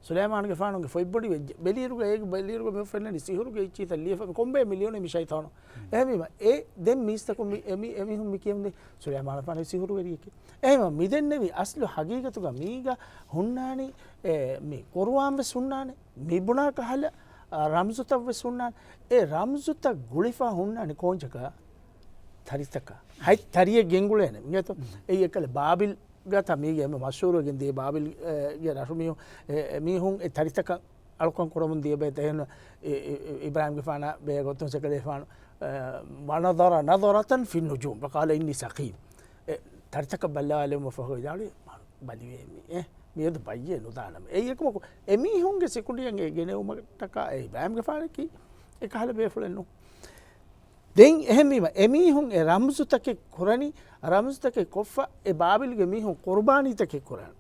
ސުލައިމާނުގެފާނުގެ ފޮތްބޮޑި ވެއްޖެ. ބެލިއިރުގަ އޭގެ ބެލިއިރުގަ މި ފެންނަނީ ސިހުރުގެ އެއްޗިތައް ލިޔެފަ ކޮންބޭ މި ލިޔުނީ މި ޝައިޠާނު. އެހެންވީމަ، އެ ދެން މީސްތަކުން މި، އެ މި، އެމީހުން މި ކިޔަންދޭ ސުލައިމާނުގެފާނު ސިހުރުވެރިއެކޭ. އެހެންވީމަ، މިދެންނެވި އަސްލު ހަގީގަތުގަ މީގަ ހުންނާނީ، އެ، މި ޤުރުއާން ވެސް ހުންނާނެ. މި ބުނާ ކަހަލަ، އަ، ރަމްޒުތައް ވެސް ހުންނާނެ. އެ ރަމްޒުތައް ގުޅިފަ ހުންނާނީ ކޯންޗަކަށް؟ ތަރިތަކަށް. ހަތް ތަރިއެއް ގެންގުޅޭނެ. އެނގޭތޯ؟ އެއީ އެކަލަ ބާބިލް ގަތަ މީގެ އެންމެ މަޝްހޫރުވެގެން ދިޔަ ބާބިލް، އެ، ގެ ރަށު މީހުން، އެ، އެ މީހުން އެ ތަރިތަކަށް އަޅުކަން ކުރަމުން ދިޔަ ބޭތައް އެހެން، އެ، އެ، އިބްރާހިމްގެފާނާ ބޭ ގޮތުން ސެކަލޭފާނު، އެ، ونظر نظرة في النجوم فقال إني سقيم. އެ ތަރިތަކަށް ބައްލަވާލެވުމަށް ފަހު ވިދާޅުވި، ބަލިވޭ މި، އެ، މިއަދު ބައްޔޭ ނުދާނަމޭ. އެއީ އެކަމަކު، އެމީހުންގެ ސިކުނޑިއަށް އެ ގެނެވުމަށްޓަކާ އެ އިބްރާހިމްގެފާނަކީ އެކަހަލަ ބޭފުޅެއް ނޫން. ދެން އެހެންވީމަ، އެމީހުން އެ ރަމްޒުތަކެއް ކުރަނީ، ރަމްޒުތަކެއް ކޮށްފަ، އެ ބާބިލްގެ މީހުން ޤުރުބާނީތަކެއް ކުރަން.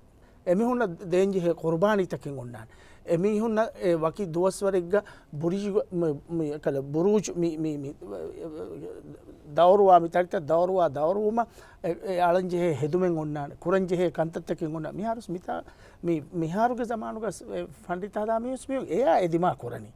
އެމީހުންނަށް ދޭންޖެހޭ ޤުރުބާނީތަކެއް އޮންނާނެ. އެމީހުންނަށް އެ ވަކި ދުވަސްވަރެއްގަ ބުރިޖު، މި، މި، އެކަލަ ބުރޫޖު، މި، މި، މި، ދައުރުވާ، މި ތަރިތައް ދައުރުވާ، ދައުރުވުމަށް އެ، އެ އަޅަންޖެހޭ ހެދުމެއް އޮންނާނެ. ކުރަންޖެހޭ ކަންތައްތަކެއް އޮންނާނެ. މިހާރުސް މިތާ، މި، މިހާރުގެ ޒަމާނުގަ އެ ފަންޑިތަ ހަދާ މީސް މި އެޔާ އެ ދިމާ ކުރަނީ.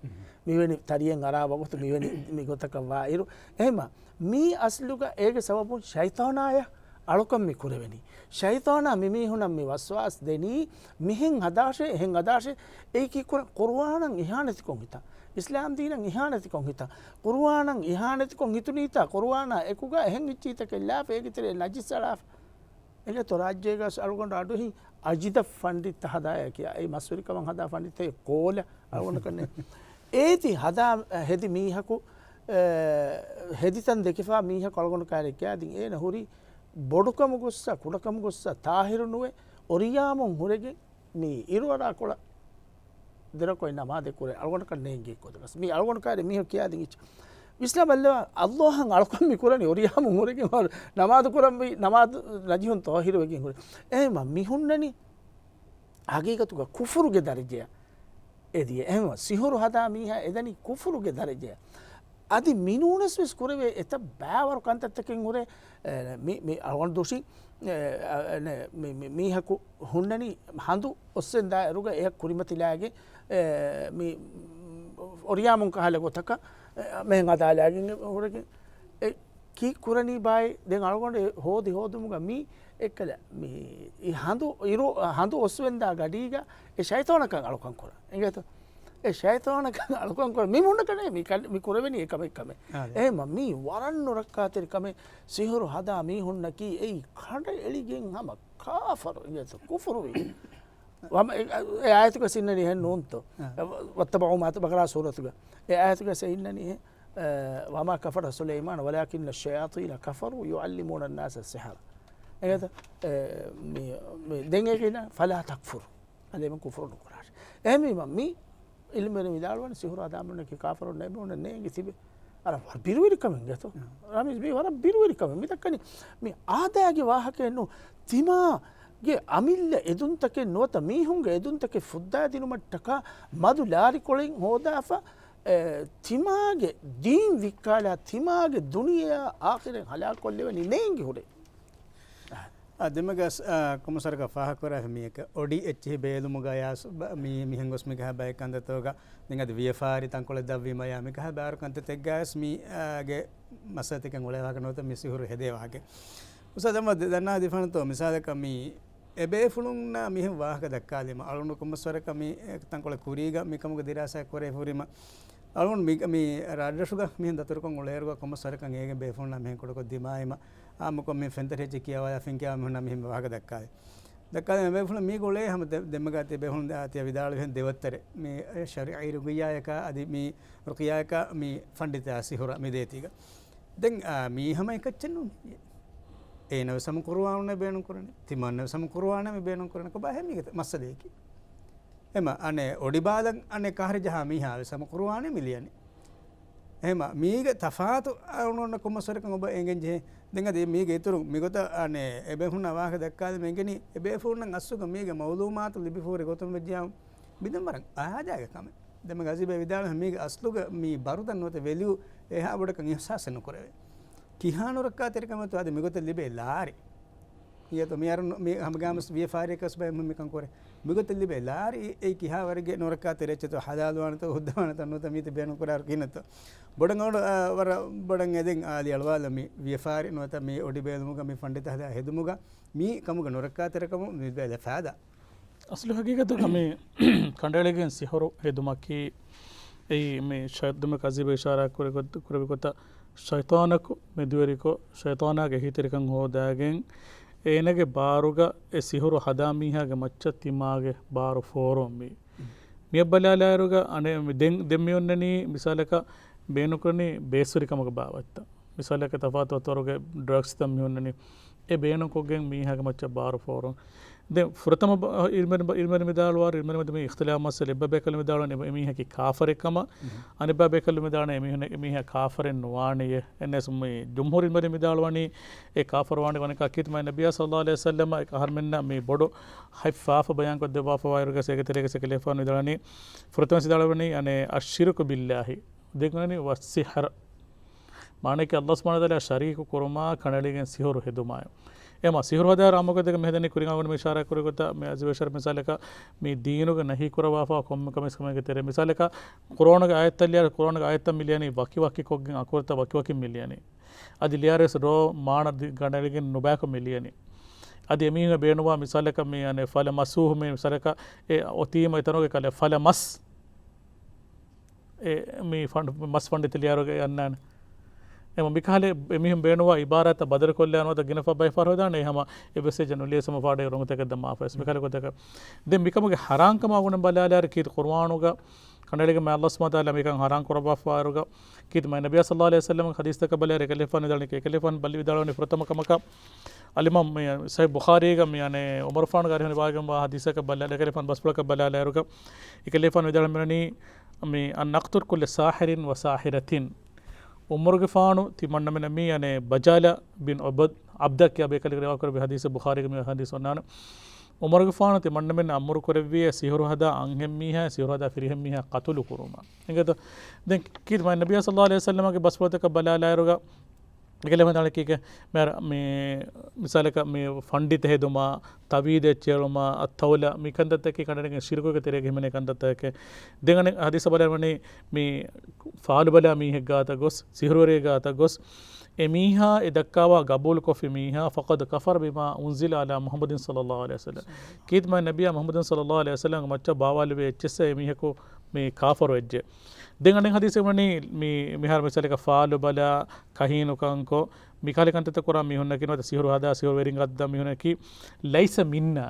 މިވެނި ތަރިއެއް އަރާ ވަގުތު މިވެނި މި ގޮތަކަށް ވާ އިރު. އެހެމަ، މީ އަސްލުގަ އޭގެ ސަބަބުން ޝައިޠާނާޔަށް އަޅުކަން މި ކުރެވެނީ. ޝައިޠާނާ މި މީހުނަށް މި ވަސްވާސް ދެނީ، މިހެން ހަދާށޭ، އެހެން ހަދާށޭ، އެއީ ކީއްކުރަން؟ ޤުރުއާނަށް އިހާނެތިކޮށް ހިތަން، އިސްލާމް ދީނަށް އިހާނެތިކޮށް ހިތަން، ޤުރުއާނަށް އިހާނެތިކޮށް ހިތުނީތާ، ޤުރުއާނާ އެކުގަ އެހެން އެއްޗިތަކެއް ލާފަ އޭގެ ތެރޭ ނަޖިސް އަޅާފަ. އެނގޭތޯ ރާއްޖޭގަ އަޅުގަނޑު އަޑުހި އަޖިދަށް ފަންޑިތްތައް ހަދާޔާ ކިޔާ. އެއީ މަސްވެރިކަމަށް ހަދާ ފަންޑިތްތައް ކޯލަ އަޅުގަނޑަކަށް ނެތް. އޭތި ހަދާ ހެދި މީހަކު، އެ، ހެދިތަން ދެކިފާ މީހަކު އަޅުގަނޑު ކާރެއް ކިޔާދިން އޭނަ ހުރީ ބޮޑުކަމުގޮއްސަ، ކުޑަކަމުގޮއްސަ، ތާހިރު ނުވެ، އޮރިޔާމުން ހުރެގެން މި އިރުއަރާ ކޮޅަށް ދެރަކޮށް ނަމާދެއް ކުރޭ އަޅުގަނޑަކަށް ނޭނގޭ ކޮދަކަސް. މި އަޅުގަނޑު ކާރެ މީހަކު ކިޔާދިން އިއްޗ. ވިސްނާ ބައްލަވާ، އައްލާހަށް އަޅުކަން މި ކުރަނީ އޮރިޔާމުން ހުރެގެން ނަމާދު ކުރަންވީ، ނަމާދު ނަޖިހުން ތާހިރު ވެގެން ހުރެ. އެހެމަ މި ހުންނަނީ ހަގީގަތުގަ ކުފުރުގެ ދަރަޖަޔަށް އެދިޔަ. އެހެމަ ސިހުރު ހަދާ މީހާ އެދަނީ ކުފުރުގެ ދަރަޖަޔަށް. އަދި މިނޫނަސް ވެސް ކުރެވޭ އެތައް ބައިވަރު ކަންތައްތަކެއް ހުރޭ، އެ، މި، މި އަޅުގަނޑު ދުށި، އެ، އަ، އަ، ނެ، މި، މި، މީހަކު ހުންނަނީ ހަނދު އޮއްސެން ދާ އިރުގަ އެއަށް ކުރިމަތިލާގެ، އެ، މި، އޮރިޔާމުން ކަހަލަ ގޮތަކަށް، އެ، މެހެން ހަދާލާގެން ހުރެގެން، އެ، ކީއް ކުރަނީ ބާއި؟ ދެން އަޅުގަނޑު އެ ހޯދި ހޯދުމުގަ މީ އެއްކަލަ މި އި ހަނދު އިރު، ހަނދު އޮއްސުވެންދާ ގަޑީގަ އެ ޝައިޠާނަކަށް އަޅުކަން ކުރަން. އިނގޭތޯ؟ އެ ޝައިޠާނަކަށް އަޅުކަން ކުރަން. މި މުންނަކަނޭ މި ކަން، މި ކުރެވެނީ އެ ކަމެއް ކަމެއް. އާ، އެހެމަ މީ ވަރަށް ނުރައްކާތެރި ކަމެއް. ސިހުރު ހަދާ މީހުންނަކީ އެއީ ކަނޑައެޅިގެން ހަމަ ކާފަރު، އިނގޭތޯ؟ ކުފުރުވި. ވަމަ، އެ، އެ އާޔަތުގަ ސިންނަނީ ހެން ނޫންތޯ؟ އާ. ވައްތަބަޢޫ މާ، ބަޤަރާ ސޫރަތުގަ. އެ އާޔަތުގަ ސިންނަނީ ހެން، އަ، ވަމާ ކަފަރަ ސުލައިމާނު ވަލާކިންނަ އައްޝަޔާޠީނަ ކަފަރޫ ޔުޢައްލިމޫނަ އައްނާސަ އައްސިޙްރަ. އެގަތަ، އެ، މި، މި، ދެން އޭގެ ނަ، ފަލާ ތަކްފުރު. އަދި އެމެން ކުފުރު ނުކުރާށި. އެހެންވީމަ މި ޢިލްމުވެރިން ވިދާޅުވަނީ ސިހުރު ހަދާ މީހުންނަކީ ކާފަރުންނޭ މީހުންނަށް ނޭނގި ތިބެ. އަރަ ވަރަށް ބިރުވެރިކަމެއް އިނގޭތޯ. ރަމީޒް މީ ވަރަށް ބިރުވެރިކަމެއް. މި ދައްކަނީ މި އާދައިގެ ވާހަކައެއް ނޫން. ތިމާގެ އަމިއްލަ އެދުންތަކެއް ނުވަތަ މީހުންގެ އެދުންތަކެއް ފުއްދާދިނުމަށްޓަކާ މަދު ލާރިކޮޅެއް ހޯދާފަ، އެ، ތިމާގެ ދީން ވިއްކާލާ ތިމާގެ ދުނިޔެއާ އާޚިރަތް ހަލާކުކޮށްލެވެނީ ނޭނގި ހުރޭ. އާ، ދެމެގަސް، އާ، ކޮމަސަރަކަށް ފާހަގަކުރާފަ މީހަކަށް އޮޑި އެއްޗިހި ބޭލުމުގަޔާ ސު-، ބަ-، މީ-، މިހެން ގޮސް މިކަހަ ބައެއް ކަންތައްތަކުގަ ދެން އަދި ވިޔަފާރި ތަންކޮޅެއް ދަށްވީމަޔާ މިކަހަ ބާރު ކަންތައްތެއްގަޔަސް މީ، އާ، ގެ މައްސަލަތަކެއް އުޅޭ ވާހަކަ ނުވަތަ މި ސިހުރު ހެދޭ ވާހަކަ. އުސްތާޛް ދަންނަ ދިފާންތޯ މިސާލަކަށް މީ އެބޭފުޅުންނާ މިހެން ވާހަކަ ދައްކާލީމަ، އަޅުން ކޮންމެސް ވަރަކަށް މި ތަންކޮޅެއް ކުރީގަ މިކަމުގެ ދިރާސާ ކުރެ ފުރިމަ، އަޅުން މި، މި ރަށްރަށުގަ މިހެން ދަތުރުކޮށް އުޅޭއިރުގަ ކޮންމެސް ވަރަކަށް އޭގެ ބޭފުޅުންނާ މިހެން ކުޑަކޮށް ދިމާއިމަ، އާއްމުކޮށް މި ފެންތަށި އެއްޗެއް ކިޔަވާލާ ފެން ކިޔާ މިހުންނާ މިހެން ވާހަކަ ދައްކާލި. ދައްކާލި އެބޭފުޅުން މީގަ އުޅޭ ހަމަ ދެ-، ދެމެގަ ތި ބޭފުޅުން ދާ ތިޔަ ވިދާޅުވިހެން ދެވައްތަރެއް. މި ޝަރުޢީ ރުޤިޔާޔަކާ އަދި މި ރުޤިޔާޔަކާ މި ފަންޑިތާ ސިހުރަށް މި ދޭތީގަ. ދެން، އާ، މީ ހަމަ އެކައްޗެއް ނޫން. އޭނަ ވެސް ހަމަ ޤުރުއާނުންނޭ ބޭނުން ކުރަނީ. ތިމަންނަ ވެސް ހަމަ ޤުރުއާނެއް މި ބޭނުން ކުރަނީ. ކޮބާ ހެ މީގެ މައްސަލަޔަކީ؟ އެމަ، އަނެއް އޮޑިބާލަން އަނެއް ކަހަރި ޖަހާ މީހާ ވެސް ހަމަ ޤުރުއާނެއް މި ލިޔަނީ. އެހެމަ، މީގެ ތަފާތު އަޅުގަނޑު ކޮންމެސް ވަރަކަށް އޮބަ އެނގެން ޖެހޭ. ދެން އަދި މީގެ އިތުރު މިގޮތަށް އަނެއް އެބޭފުޅުންނާ ވާހަކަ ދައްކާލީމަ އެނގެނީ، އެބޭފުޅުންނަށް އަސްލުގަ މީގެ މައުލޫމާތު ލިބިފަހުރި ގޮތުން ވެއްޖިޔާ މިދެން ވަރަށް އާދައިގެ ކަމެއް. ދެމެގަ އަޒީޒް ބައި ވިދާޅުވި މީގެ އަސްލުގަ މީ ބަރުދަން ނުވަތަ ވެލިއު އެހާ ބޮޑަކަށް އިޙްސާސެއް ނުކުރެވޭ. ކިހާ ނުރައްކާތެރިކަމެއްތޯ އަދި މިގޮތަށް ލިބޭ ލާރި. އިޔަތޯ މި އަރު މި ހަމަގާމަސް ވިޔަފާރިއަކަސް ބައެއް މިކަން ކުރޭ. މިގޮތަށް ލިބޭ ލާރި އެއީ ކިހާ ވަރެއްގެ ނުރައްކާތެރި އެއްޗެއްތޯ ހަލާލުވާނެތޯ ހުއްދަވާނެތޯ ނުވަތަ މީތި ބޭނުން ކުރާ ކިހިނެއްތޯ. ބޮޑަށް އަޅު، އާ، ވަރަށް ބޮޑަށް އެދެން އާލި އަޅުވާލަ މި ވިޔަފާރި ނުވަތަ މި އޮޑި ބޭލުމުގަ މި ފަންޑިތަ ހަދާ ހެދުމުގަ މި ކަމުގެ ނުރައްކާތެރިކަމުން މި ބެލެ ފާދާ. އަސްލު ހަގީގަތުގަ މި ކަނޑައެޅިގެން ސިހުރު ހެދުމަކީ، އެއީ މި ޝައި-، ދެމެގަ އަޒީޒް ބައި އިޝާރާ ކުރި ގޮތް-، ކުރެވި ގޮތަށް ޝައިޠާނަކު މެދުވެރިކޮށް، ޝައިޠާނާގެ އެހީތެރިކަން ހޯދާގެން، އޭނަގެ ބާރުގަ އެ ސިހުރު ހަދާ މީހާގެ މައްޗަށް ތިމާގެ ބާރު ފޯރުވަންވީ. މިއަށް ބަލާލާއިރުގަ އަނެއް މި ދެން، ދެން މި އޮންނަނީ މިސާލަކަށް ބޭނުންކުރަނީ ބޭސްވެރިކަމުގެ ބާވަތްތައް. މިސާލަކަށް ތަފާތު އަތޮޅުގެ ޑްރަގްސްތައް މި ހުންނަނީ. އެ ބޭނުންކޮށްގެން މީހާގެ މައްޗަށް ބާރު ފޯރުން. ދެން ފުރަތަމަ ބަ-، އިލްމެން ބަ-، އިލްމެން މިދާޅުވާ، އިލްމެން މެދު މި އިޚްތިލާފް މައްސަލަ އެއްބަ ބޭކަލު މިދާޅުވަނީ އެ މީހަކީ ކާފަރެއް ކަމަށް. އަނެއްބަ ބޭކަލު މިދާޅުވަނީ އެ މީހުން، އެ މީހާ ކާފަރެއް ނުވާނެޔޭ. އެންނެސް މި ޖުމްހޫރު އިލްމެން މިދާޅުވަނީ އެ ކާފަރު ވާނެ ވަނިކާ ކީރިތި މާތް ނަބިއްޔާ ޞައްލައްލާހު ޢަލައިހި ވަސައްލަމަ އެ އަހަރުމެންނަށް މި ބޮޑު ހަތް ފާފަ ބަޔާންކޮށްދެއްވާފަވާއިރުގަ އޭގެ ތެރޭގަ އޭގެ ކަލޭފާނު މިދާޅުވަނީ، ފުރަތަމަ މިދާޅުވަނީ އަނެއް އައްޝިރުކު ބިއްލާހި. ދެން ވަނީ ވައްސިޙްރު. މާނައަކީ ﷲ ސުބްޙާނަހޫ ވަތަޢާލާ ޝަރީކު ކުރުމާ ކަނޑައެޅިގެން ސިހުރު ހެދުމާއި. އެމަ ސިހުރު ހަދާއިރު އާއްމު ގޮތެއްގަ މި ހެދެނީ ކުރިން އަޅުގަނޑު މި އިޝާރާތް ކުރި ގޮތަށް މި އަޒީޒް ބައި އިޝާރާތް މިސާލަކަށް މި ދީނުގަ ނަހީ ކުރައްވާފަ ކޮންމެ ކަމެއް ކަމެއްގެ ތެރޭ. މިސާލަކަށް ޤުރްއާނުގެ އާޔަތްތައް ލިޔާ، ޤުރްއާނުގެ އާޔަތްތައް މި ލިޔަނީ ވަކި ވަކި ކޮށްގެން އަކުރުތައް ވަކި ވަކިން މި ލިޔަނީ. އަދި ލިޔާރެސް ރޯ މާނަ ދި-، ގަނޑައެޅިގެން ނުބައިކޮށް މި ލިޔަނީ. އަދި އެމީހުން ބޭނުންވާ މިސާލަކަށް މި އަނެއް ފަލަމަސޫހު މި މިސާލަކަށް އެ އޮތީމަ އެތަނުގެ ކަލޭ ފަލަމަސް. އެ މި ފަން-، މަސް ފަންޑިތަ ލިޔާރުގަ އަންނާނެ. އެމަ މިކަހަލަ އެމީހުން ބޭނުންވާ އިބާރާތަށް ބަދަލުކޮށްލާ ނުވަތަ ގިނަ ފަ-، ބައެއް ފަހަރު ހެދާނެ ހަމަ އެ މެސެޖަށް ނުލިޔެސް ހަމަ ފާޑެއް ރޮނގުތަކެއް ދައްމާފަވެސް. މިކަހަލަ ގޮތަކަށް. ދެން މިކަމުގެ ހަރާންކަމާ ގުޅުން ބަލާލާއިރު ކީރިތި ޤުރުއާނުގަ ކަނޑައެޅިގެން މާތް ﷲ ސުބްޙާނަހޫ ވަތަޢާލާ މިކަން ހަރާން ކުރައްވާފަވާއިރުގަ ކީރިތި މާތް ނަބިއްޔާ ޞައްލައްލާހު ޢަލައިހި ވަސައްލަމަގެ ޙަދީޘްތަކަށް ބަލާއިރު އެކަލޭފާނު ވިދާޅުވަނީ، އެކަލޭފާނު ބަލި ވިދާޅުވަނީ ފުރަތަމަ ކަމަކަށް އަލްއިމާމް މި ޞަޙީޙު ބުޚާރީގަ މި އަނެއް ޢުމަރު ފާނުގެ އަރިހުން ރިވާޔަތްވާ ޙަދީޘަކަށް ބަލާލާ، އެކަލޭފާނު ބަސްފުޅަކަށް ބަލާލާއިރުގަ އެކަލޭފާނު ވިދާޅުވަނީ މި أن نقتل كل ساحر وساحرة. ޢުމަރުގެފާނު ތިމަންނަމެން މި އަނެއް ބަޖާލަ ބިން ޢުބަދް، ޢަބްދާ ކިޔާ ބޭކަލެއް ރިވާކުރެއްވި ޙަދީޘެއް ބުޚާރީގަ މި ޙަދީޘް އޮންނާނެ. ޢުމަރުގެފާނު ތިމަންނަމެން އަމުރު ކުރެއްވިއޭ ސިހުރު ހަދާ އަންހެންމީހާ، ސިހުރު ހަދާ ފިރިހެންމީހާ ޤަތުލު ކުރުމަށް. އެނގޭތޯ؟ ދެން ކީރިތި މާތް ނަބިއްޔާ ޞައްލައްލާހު ޢަލައިހި ވަސައްލަމަގެ ބަސްފުޅުތަކަށް ބަލާލާއިރުގަ، އެކަލޭ ހަނދާނެކީގެ މި، މި މިސާލަކަށް މި ފަންޑިތަ ހެދުމާ، ތަވީދެއް އެއްޗެއް އެޅުމާ، އައްތައުލާ، މި ކަންތައްތަކީ ކަނޑައެޅިގެން ޝިރުކުގެ ތެރޭގަ ހިމެނޭ ކަންތައްތަކެއް. ދެން އަނެއް ޙަދީޘް ބަލާނީ މި ފާލުބަލާ މީހެއް ގާތަށް ގޮސް، ސިހުރުވެރިއެއް ގާތަށް ގޮސް، އެ މީހާ އެ ދައްކާވާ ގަބޫލުކޮށްފި މީހާ، فقد كفر بما أنزل على محمد صلى الله عليه وسلم. ކީރިތި މާތް ނަބިއްޔާ މުޙައްމަދު ޞައްލައްލާހު ޢަލައިހި ވަސައްލަމްގެ މައްޗަށް ބާވާލެވޭ އެއްޗިއްސަށް އެ މީހަކު މި ކާފަރު ވެއްޖެ. ދެން އަނެއް ޙަދީޘެއް ވަނީ މި، މިހާރު މިސާލަކަށް ފާލުބަލާ ކަހީނުކަންކޮށް، މިކަހަލަ ކަންތައްތައް ކުރާ މީހުންނަކީ ނުވަތަ ސިހުރު ހަދާ ސިހުރު ވެރިން ގަދަ މީހުންނަކީ، ليس منا.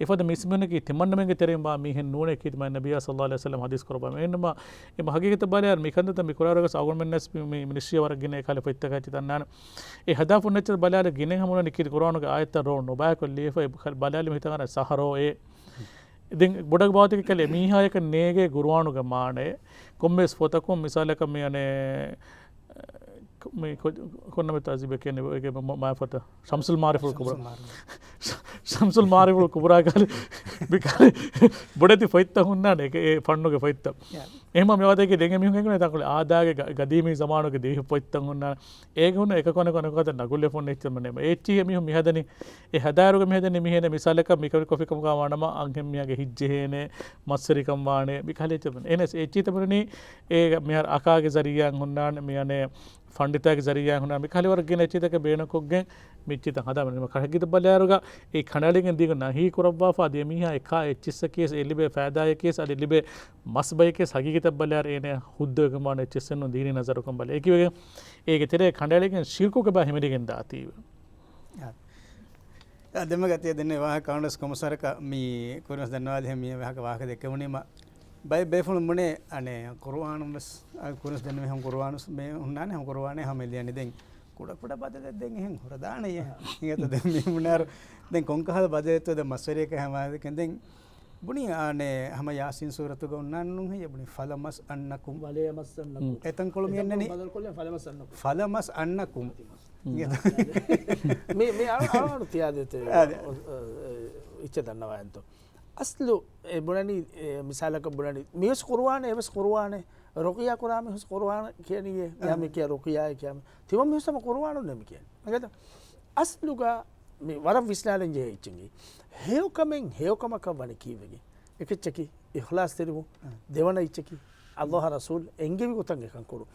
އެފަދަ މީސްމީހުންނަކީ ތިމަންނަމެންގެ ތެރެއިން ވާ މީހެއް ނޫނޭ ކީރިތި މާތް ނަބިއްޔާ ޞައްލައްލާހު ޢަލައިހި ވަސައްލަމް ޙަދީޘް ކުރައްވާ. އެހެންނަމަ، އެމަ ޙަޤީޤަތަށް ބަލާއިރު މި ކަންތައްތައް މި ކުރާއިރުވެސް އަޅުގަނޑުމެންނަސް މި، މި، މިނިސްޓްރީއަށް ވަރަށް ގިނަ އެކަހަލަ ފޮތްތަކާ އެއްޗެއް ދަންނާނެ. އެ ހަދާ ފުންނައްޗަށް ބަލާލަ ގިނަ ހަމަ ނިކިތި ޤުރުއާނުގެ އާޔަތްތައް ރޯ ނުބަޔާކޮށް ލިޔެފަ އެ ބަލާލި މި ހިތަށް އަރާ ސަހަރޯ އެ. ދެން ބޮޑަށް ބާވަތެއް ކަލޭ މީހާޔަކަށް ނޭގޭ ޤުރުއާނުގެ މާނައެއް. ކޮންމެވެސް ފޮތަކުން މިސާލަކަށް މި އަނެއް މި ކޮ-، ކޮންނަމެ ތަހްޒީބެއް ކިޔަނީ އޭގެ މަ-، މަ-، މާފަތަ؟ ޝަމްސުލް މާރިފުލް ކުބްރާ. ޝަމްސުލް މާރިފުލް ކުބްރާ ކަލެ މި ކަލެ ބޮޑެތި ފޮތްތައް ހުންނާނެ އެ، އެ ފަންނުގެ ފޮތްތައް. އެހެންމަ މިވާތަކީ ދެން އެމީހުން އެނގުނެ ތަކުޅެ އާދާގެ ގަ-، ގަދީމީ ޒަމާނުގެ ދިވެހި ފޮތްތައް ހުންނާނެ. އޭގެ ހުންނަ އެކަކު އަނެކަކު އަނެކަކު ނަގުލެ ފޮން އެއްޗެއް މަނެ. އެއްޗިހި މީހުން މިހަދަނީ، އެ ހަދާއިރުގަ މިހަދަނީ މިހެނެ މިސާލަކަށް މިކަމެއް ކޮފިކަމުގަ ވާނަމަ އަންހެން މީހާގެ ހިތް ޖެހޭނެ، މަސްވެރިކަން ވާނެ، މި ކަހަލަ އެއްޗެއް މަނެ. އެހެނަސް އެއްޗިހި ތަބަރަނީ އޭގަ މިހާރު އަކާގެ ޒަރީއާއިން ހުންނާނެ، މި އަނެއް ފަންޑިތާގެ ޒަރީއާއިން ހުންނާނެ، މި ކަހަލަ ވަރަށް ގިނަ އެއްޗިތަކެއް ބޭނުންކޮށްގެން މި އެއްޗިތައް ހަދާ މަނެ. މަ ކަހަގިތަ ބަލާއިރުގަ އެ ކަނޑައެޅިގެން ދީގަ ނަހީ ކުރައްވާފަ އަދި އެމީހާ އެކާ އެއްޗިއްސަކީވެސް އެ ލިބޭ ފައިދާޔަކީވެސް އަދި ލިބޭ މަސްބަޔަކީވެސް ހަގީގަތަށް ބަލާއިރު އޭނަ ހުއްދަވެގެން ވާނެ އެއްޗިއްސެއްނު ދީނީ ނަޒަރުކޮށް ބަލަ. އެކިވެގެން އޭގެ ތެރޭ ކަނޑައެޅިގެން ޝިރްކުގެ ބައި ހިމެނިގެން ދާތީވެ. އާ. އާ، ދެމެގަތި ދެންނެ ވާހަކަ ކައުންޑަސް ކޮމަސަރަކަ މި ކުރިނަސް ދަންނަވާލި ހެ މި ވާހަކަ ވާހަކަ ދެއްކެވުނީމަ ބައެއް ބޭފުޅުން ބުނޭ އަނެ ޤުރުއާނުން ވެސް، އާ، ކުރިނަސް ދެންނެ ހަމަ ޤުރުއާނު ވެސް މޭ ހުންނާނެ ހަމަ ޤުރުއާނެ ހަމަ ލިޔަނީ. ދެން ކުޑަ ކުޑަ ބަދަލެއް ދެން އެހެން ހުރަދާނެ އެ. އިނގޭތަ ދެން މި ބުނާރު ދެން ކޮންކަހަލަ ބަދަލެއްތޯ ދެން މަސްވެރިޔަކަށް ހަމަ ދެކެން ދެން ބުނީ އާނެ ހަމަ ޔާސީން ސޫރަތުގަ އޮންނާނެ ނޫން ހެއްޔޭ ބުނީ ފަލަމަސް އަންނަކުމް. ވަލޭ މަސް އަންނަކުމް. އެތަންކޮޅު މި އެންނަނީ ބަދަލުކޮށްލަން ފަލަމަސް އަންނަކުމް. ފަލަމަސް އަންނަކުމް. މި، މި އަޅު، އަޅުގަނޑު ތިޔާދޭތެ. އާދެ. އިއްޗެއް ދަންނަވާ އެންތޯ. އަސްލު އެ ބުނަނީ، އެ މިސާލަކަށް ބުނަނީ، މިވެސް ޤުރުއާނެ، އެވެސް ޤުރުއާނެ، ރުޤިޔާ ކުރާ މީހުސް ޤުރުއާނެ ކިޔަނީ އެ. އާ. މި ކިޔާ ރުޤިޔާއެއް ކިޔާ މި. ތިމަން މީހުސް ހަމަ ޤުރުއާނުން ނޭ މި ކިޔަނީ. އެނގޭތަ؟ އަސްލުގަ މި ވަރަށް ވިސްނާލަން ޖެހޭ އެއްޗެއް. ހެޔޮކަމެއް ހެޔޮކަމަކަށް ވަނީ ކީއްވެގެން؟ އެކެއްޗަކީ އިޚްލާޞްތެރިވުން. އަ. ދެވަނަ އެއްޗަކީ ﷲ އާ. ރަސޫލް އެންގެވި ގޮތަށް އެކަން ކުރުން.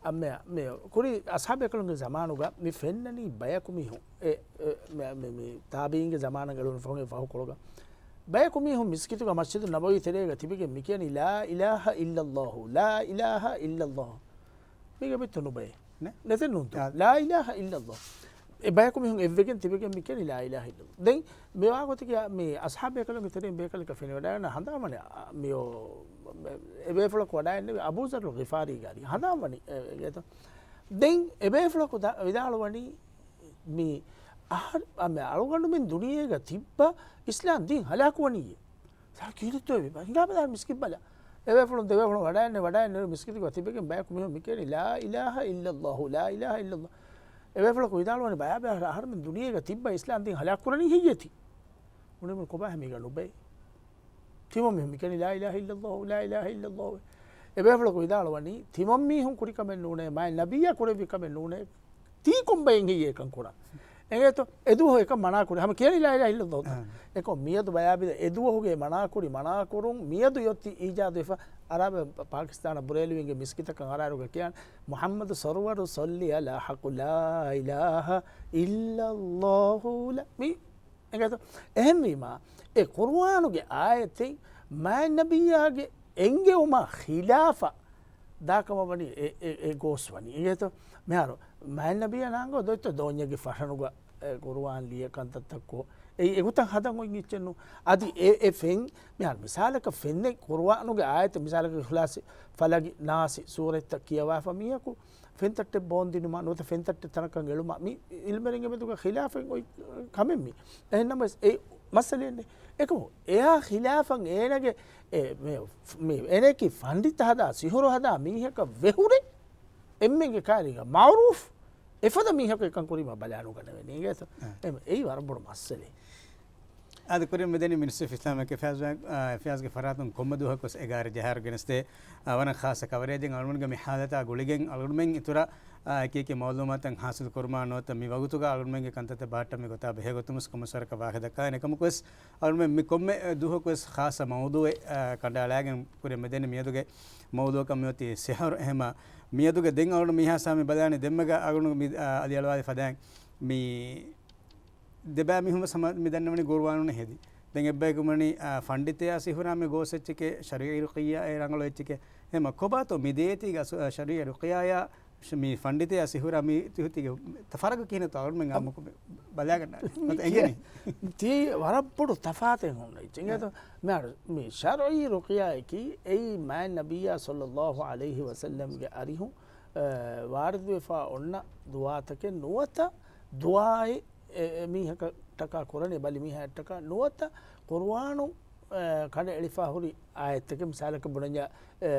އަ، މެ، މެ، ކުރީ އަޞްޙާބު ބޭކަލުންގެ ޒަމާނުގަ މި ފެންނަނީ ބަޔަކު މީހުން. އެ، އެ، މެ، މެ، މި ތާބިޢީންގެ ޒަމާނަށް އެޅުނު ފަހުގެ ފަހުކޮޅުގަ. ބަޔަކު މީހުން މިސްކިތުގަ މަސްޖިދު ނަބަވީ ތެރޭގަ ތިބެގެން މި ކިޔަނީ ލާ އިލާހަ އިއްލައްލާހު، ލާ އިލާހަ އިއްލައްލާހު. މީގެ ބިތު ނުބައެ. ނެ؟ ނެތެއް ނޫންތޯ؟ އާ. ލާ އިލާހަ އިއްލައްލާހު. އެ ބަޔަކު މީހުން އެއްވެގެން ތިބެގެން މި ކިޔަނީ ލާ އިލާހަ އިއްލައްލާހު. ދެން މިވާގޮތަކީ މި އަޞްޙާބު ބޭކަލުންގެ ތެރެއިން ބޭކަލަކަށް ފެނިވަޑައިގަންނަ ހަނދާންވަނީ، އާ، މިއޯ، އެބޭފުޅަކު ވަޑައިގެންނެވި އަބޫ ޛައްރު ޣިފާރީގެ ހަދީސް ހަނދާންވަނީ، އެ، އެ، އެ، ދެން އެބޭފުޅަކު ދަ-، ވިދާޅުވަނީ މި އަހަރު، އަ، މި އަޅުގަނޑުމެން ދުނިޔޭގަ ތިއްބަ އިސްލާމް ދީން ހަލާކުވަނީއޭ. ސާ ކީރިތޯ ވި ބަ-، ހިނގާބަލާ މިސްކިތް ބަލާ. އެބޭފުޅުން ދެބޭފުޅުން ވަޑައިގެންނެވި، ވަޑައިގެންނެވި މިސްކިތުގަ ތިބެގެން ބަޔަކު މީހުން މި ކިޔަނީ ލާ އިލާހަ އިއްލައްލާހު، ލާ އިލާހަ އިއްލައްލާހު. އެބޭފުޅަކު ވިދާޅުވަނީ ބަޔާބެހޭ އަހަރުމެން ދުނިޔޭގަ ތިއްބަ އިސްލާމް ދީން ހަލާކުކުރަނީ ހެއްޔޭތީ؟ ބުނެމުން ކޮބާހޭ މީގަ ނުބައި؟ ތިމަން މީހުން މި ކިޔަނީ ލާ އިލާހަ އިއްލައްލާހު، ލާ އިލާހަ އިއްލައްލާހު. އެބޭފުޅަކު ވިދާޅުވަނީ ތިމަން މީހުން ކުރި ކަމެއް ނޫނޭ، މާތް ނަބިއްޔާ ކުރެއްވި ކަމެއް ނޫނޭ. ތީ ކޮންބައެއް ހެއްޔޭ އެކަން ކުރާ؟ އެނގޭތޯ؟ އެދުވަހު އެކަން މަނާ ކުރި. ހަމަ ކިޔަނީ ލާ އިލާހަ އިއްލައްލާހު. އާ. އެކަމް މިއަދު ބަޔާބެލަ އެދުވަހުގެ މަނާކުރި، މަނާކުރުން މިއަދު އޮތީ އީޖާދުވެފަ. އަރާބެ ޕާކިސްތާނަށް ބުރޭލިވިންގެ މިސްކިތަކަށް އަރާއިރުގަ ކިޔާން މުޙައްމަދު ސަރުވަރު ޞައްލި ޢަލާ ޙައްޤު ލާ އިލާހަ އިއްލައްލާހު ލާ. މި އެނގޭތޯ؟ އެހެންވީމާ، އެ ޤުރުއާނުގެ އާޔަތެއް މާތް ނަބިއްޔާގެ އެންގެވުމާ ޚިލާފަށް ދާކަމަށް ވަނީ އެ، އެ، އެ ގޯސް ވަނީ. އެނގޭތޯ؟ މިހާރު މާތް ނަބިއްޔާ ނާނގޯ ދޮއްތޯ ދޯންޏެއްގެ ފަށަނުގަ، އެ، ޤުރުއާން ލިޔެ ކަންތައްތައްކޮ، އެ، އެގޮތަށް ހަދަން އޮތް އެއްޗެއް ނޫން. އަދި އެ، އެ ފެން، މިހާރު މިސާލަކަށް ފެންނެ ޤުރުއާނުގެ އާޔަތެއް، މިސާލަކަށް އިޚްލާޞް، ފަލަގި، ނާސި ސޫރަތްތައް ކިޔަވާފަ މީހަކު، ފެންތައްޓެއް ބޯންދިނުމާ ނުވަތަ ފެންތައްޓެއް ތަނަކަށް އެޅުމާ، މި ޢިލްމުވެރިންގެ މެދުގަ ޚިލާފެއް އޮތް ކަމެއް މި. އެހެންނަމަވެސް އެ މައްސަލައެއް ނެތް. އެކަމު އެއާ ޚިލާފަށް އޭނަގެ އެ، މެ، މި އޭނައަކީ ފަންޑިތަ ހަދާ، ސިހުރު ހަދާ މީހަކަށް ވެހުރެ އެންމެންގެ ކާރީގަ މަޢުރޫފް އެފަދަ މީހަކު އެކަން ކުރީމަ ބަލާނުގަނެވޭނެ. އެނގޭތަ؟ އެ. އެ، އެއީ ވަރަށް ބޮޑު މައްސަލައެއް. އާދެ، ކުރިން މިދެނީ މިނިސްޓްރީ އޮފް އިސްލާމިކް އެފެއާޒް ބޭން، އާ، އެފެއާޒްގެ ފަރާތުން ކޮންމެ ދުވަހަކުވެސް އެގާރަ ޖަހާއިރު ގެނެސްދޭ، އާ، ވަރަށް ޚާއްޞަ ކަވަރޭޖެއް އަޅުގަނޑުމެން އިތުރަށް، އާ، އެކި އެކި މައުލޫމާތުތައް ހާސިލް ކުރުމާ ނުވަތަ މި ވަގުތުގަ އަޅުގަނޑުމެންގެ ކަންތައްތައް ބަހައްޓަން މި ގޮތާ ބެހޭ ގޮތުންވެސް ކޮންމެސް ވަރަކަށް ވާހަކަ ދައްކާ. އެކަމަކުވެސް އަޅުގަނޑުމެން މި ކޮންމެ، އެ، ދުވަހަކުވެސް ޚާއްޞަ މައުޟޫއެއް، އާ، ކަނޑައަޅާގެން ކުރިން މިދެނީ މިއަދުގެ މައުޟޫއަކަށް މިއޮތީ ސިޙުރު. އެހެމަ މިއަދުގެ ދެން އަޅުގަނޑު މީހާ ސާމި ބަލާނީ ދެންމެގަ އަޅުގަނޑު މި، އާ، އަލިއަޅުވާލި ފަދައިން މި ދެބައި މީހުން ވެސް ހަމަ މި ދަންނަވަނީ ގުރުއާނުން ހެދި. ދެން އެއްބަޔަކު ވަނީ، އާ، ފަންޑިތަޔާ ސިހުރާ މި ގޯސް އެއްޗެކޭ، ޝަރުޢީ ރުޤިއްޔާ އެ ރަނގަޅު އެއްޗެކޭ. އެހެމަ ކޮބާތޯ މި ދޭތީގަ އަސް-، އާ، ޝަރުޢީ ރުޤިއްޔާޔާ މި ފަންޑިތަޔާ ސިހުރާ މި ތިހުތީގެ ތަ-، ފަރަގު ކިހިނެއްތޯ އަޅުގަނޑުމެން އާ، މި ބަލާގަންނާނެ. އެނގޭނީ. ތީ ވަރަށް ބޮޑު ތަފާތެއް ހުންނަ އެއްޗެއް. އެނގޭތޯ؟ މިހާރު މި ޝަރުޢީ ރުޤިއްޔާއަކީ އެއީ މާތް ނަބިއްޔާ ޞައްލައްލާހު ޢަލައިހި ވަސައްލަމްގެ އަރިހުން، އާ، ވާރިދުވެފާ އޮންނަ ދުޢާތަކެއް ނުވަތަ ދުޢާއެއް އެ، އެ މީހަކަށްޓަކާ ކުރަނީ، ބަލި މީހާއަށްޓަކާ ނުވަތަ ޤުރުއާނު، އެ، ކަނޑައެޅިފާ ހުރި އާޔަތްތަކެއް، މިސާލަކަށް ބުނަންޏާ، އެ،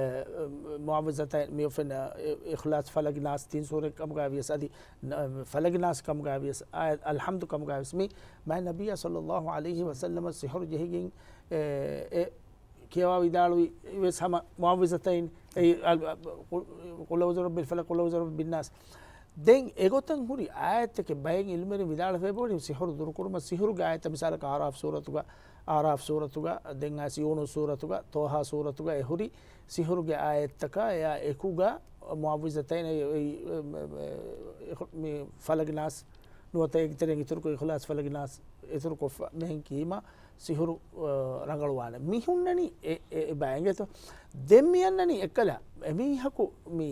މުޢައްވިޒަތައިން މިއުފެން، އެ، އިޚްލާޞް، ފަލަގް، ނާސް، ތިން ސޫރަތް ކަމުގައިވިޔަސް، އަދި ނަ-، ފަލަގް ނާސް ކަމުގައިވިޔަސް، އާޔަތް އަލްޙަމްދު ކަމުގައިވިޔަސް، މި މާތް ނަބިއްޔާ ޞައްލައްލާހު ޢަލައިހި ވަސައްލަމަށް ސިޙުރު ޖެހިގެން، އެ، އެ ކިޔަވާ ވިދާޅުވި ވެސް ހަމަ މުޢައްވިޒަތައިން، އެ، އަލް-، ޤުލް، ޤުލް އަޢޫޛު ބިރައްބިލް ފަލަޤް، ޤުލް އަޢޫޛު ބިރައްބިން ނާސް. ދެން އެގޮތަށް ހުރި އާޔަތްތަކެއް ބައެއް ޢިލްމުވެރިން ވިދާޅުވެފައި ބުނީ ސިޙުރު ދުރުކުރުމަށް ސިޙުރުގެ އާޔަތްތައް، މިސާލަކަށް އަޢުރާފް ސޫރަތުގަ، އަޢުރާފް ސޫރަތުގަ، ދެން އައިސް ޔޫނުސް ސޫރަތުގަ، ޠާހާ ސޫރަތުގަ އެ ހުރި ސިޙުރުގެ އާޔަތްތަކާ އެއާ އެކުގަ މުޢައްވިޒަތައިން އެ، އެ، އެ، އެ، މި ފަލަގް ނާސް ނުވަތަ އޭގެ ތެރެއިން އިތުރުކޮށް އިޚްލާޞް ފަލަގް ނާސް އިތުރުކޮށްފަ މިހެން ކީމާ ސިޙުރު، އަ، ރަނގަޅުވާނެ. މި ހުންނަނީ އެ، އެ، އެބަ އެނގޭތޯ. ދެން މި އަންނަނީ އެއްކަލަ އެމީހަކު މި،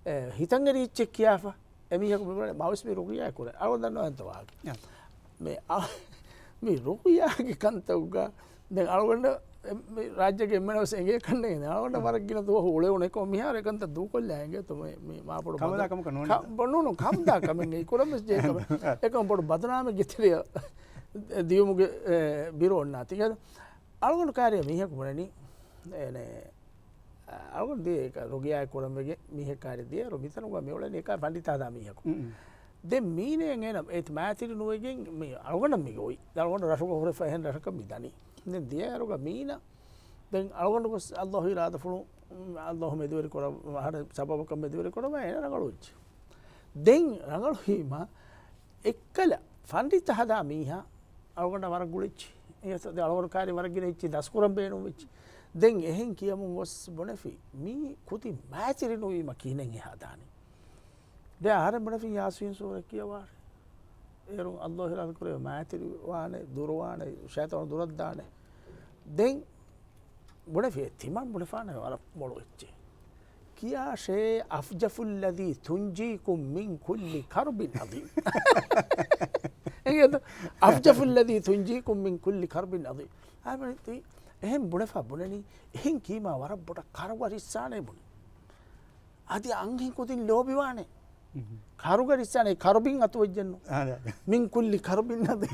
އެ، ހިތަން އެރި އެއްޗެއް ކިޔާފަ. އެމީހަކު މި ބުނަނީ މަވެސް މި ރުޤިޔާ ކުރޭ. އަޅުގަނޑު ދަންނަވަންތަ ވާހަކަ. ޔާ. މި، އަ، މި ރުޤިޔާގެ ކަންތައްގަ ދެން އަޅުގަނޑަށް އެ، މި ރާއްޖޭގެ އެންމެނަށް ވެސް އެނގޭ ކަންނޭނގެ. އަޅުގަނޑަށް ވަރަށް ގިނަ ދުވަހު އުޅެވުނެ ކޮން މިހާރު އެކަންތައް ދޫކޮށްލާ އެނގޭތޯ މި، މި މާ ބޮޑު ކަމުދާ ބަދަ-، ކަމަކަށް ނޫން ކަ-، ނޫން، ކަމުދާ ކަމެއް އެއީ ކުރަން ވެސް ޖެހޭ ކަމެއް. އެކަމަށް ބޮޑު ބަދުނާމެއްގެ ތެރެއަށް ދިޔުމުގެ، އެ، ބިރު އޮންނާތީ. އަޅުގަނޑު ކާރިޔަށް މީހަކު ބުނަނީ، އޭނެ، އަޅުގަނޑު ދިޔަ ރުޤިޔާ ކުރަން ވެގެން މީހެއް ކާރި ދިޔަ މިތަނުގަ މިއުޅެނީ އެކާ ފަންޑިތާ ހަދާ މީހަކު. ދެން މީނަޔަށް އޭނަ އޭތި މާތިރި ނުވެގެން މި އަޅުގަނޑަށް މި ގޮވި. ދެން އަޅުގަނޑު ރަށުގަ ހުރެފަ އެހެން ރަށަކަށް މި ދަނީ. ދެން ދިޔައިރުގަ މީނަ ދެން އަޅުގަނޑު ގޮސް އައްލާހު އިރާދަފުޅު، އައްލާހު މެދުވެރި ކުރަ-، އަހަރެން ސަބަބަކަށް މެދުވެރި ކުރައްވާ އޭނަ ރަނގަޅު ވެއްޖެ. ދެން ރަނގަޅު ވީމަ އެއްކަލަ ފަންޑިތަ ހަދާ މީހާ އަޅުގަނޑަށް ވަރަށް ގުޅިއްޖެ. އެ އަޅުގަނޑު ކާރި ވަރަށް ގިނަ އެއްޗެއް ދަސްކުރަން ބޭނުން ވެއްޖެ. ދެން އެހެން ކިޔަމުން ގޮސް ބުނެފި މީ ކުދި މާތިރި ނުވީމަ ކިހިނެއް ހަދާނީ. ދެ އަހަރެން ބުނެފިން ޔާސީން ސޫރަ ކިޔަވާށޭ. އޭރު އައްލާހު އިރާދަ ކުރޭ މާތިރި ވާނެ، ދުރުވާނެ، ޝައިޠާނު ދުރަށްދާނެ. ދެން ބުނެފި ތިމަން ބުނެފާނެ ވަރަށް މޮޅު އެއްޗެއް. ކިޔާށޭ أفجف الذي تنجيكم من كل كرب عظيم. އެނގޭތަ؟ أفجف الذي تنجيكم من كل كرب عظيم. އާ، އެހެން ބުނެފަ ބުނަނީ، އެހެން ކީމާ ވަރަށް ބޮޑަށް ކަރުގަ ރިއްސާނޭ ބުނި. އަދި އަންހެން ކުދިން ލޯބިވާނެ. މުހު. ކަރުގަ ރިއްސާނެ، ކަރުބިން އަތުވެއްޖެއްނު. އާ، ދެ. من كل كرب عظيم.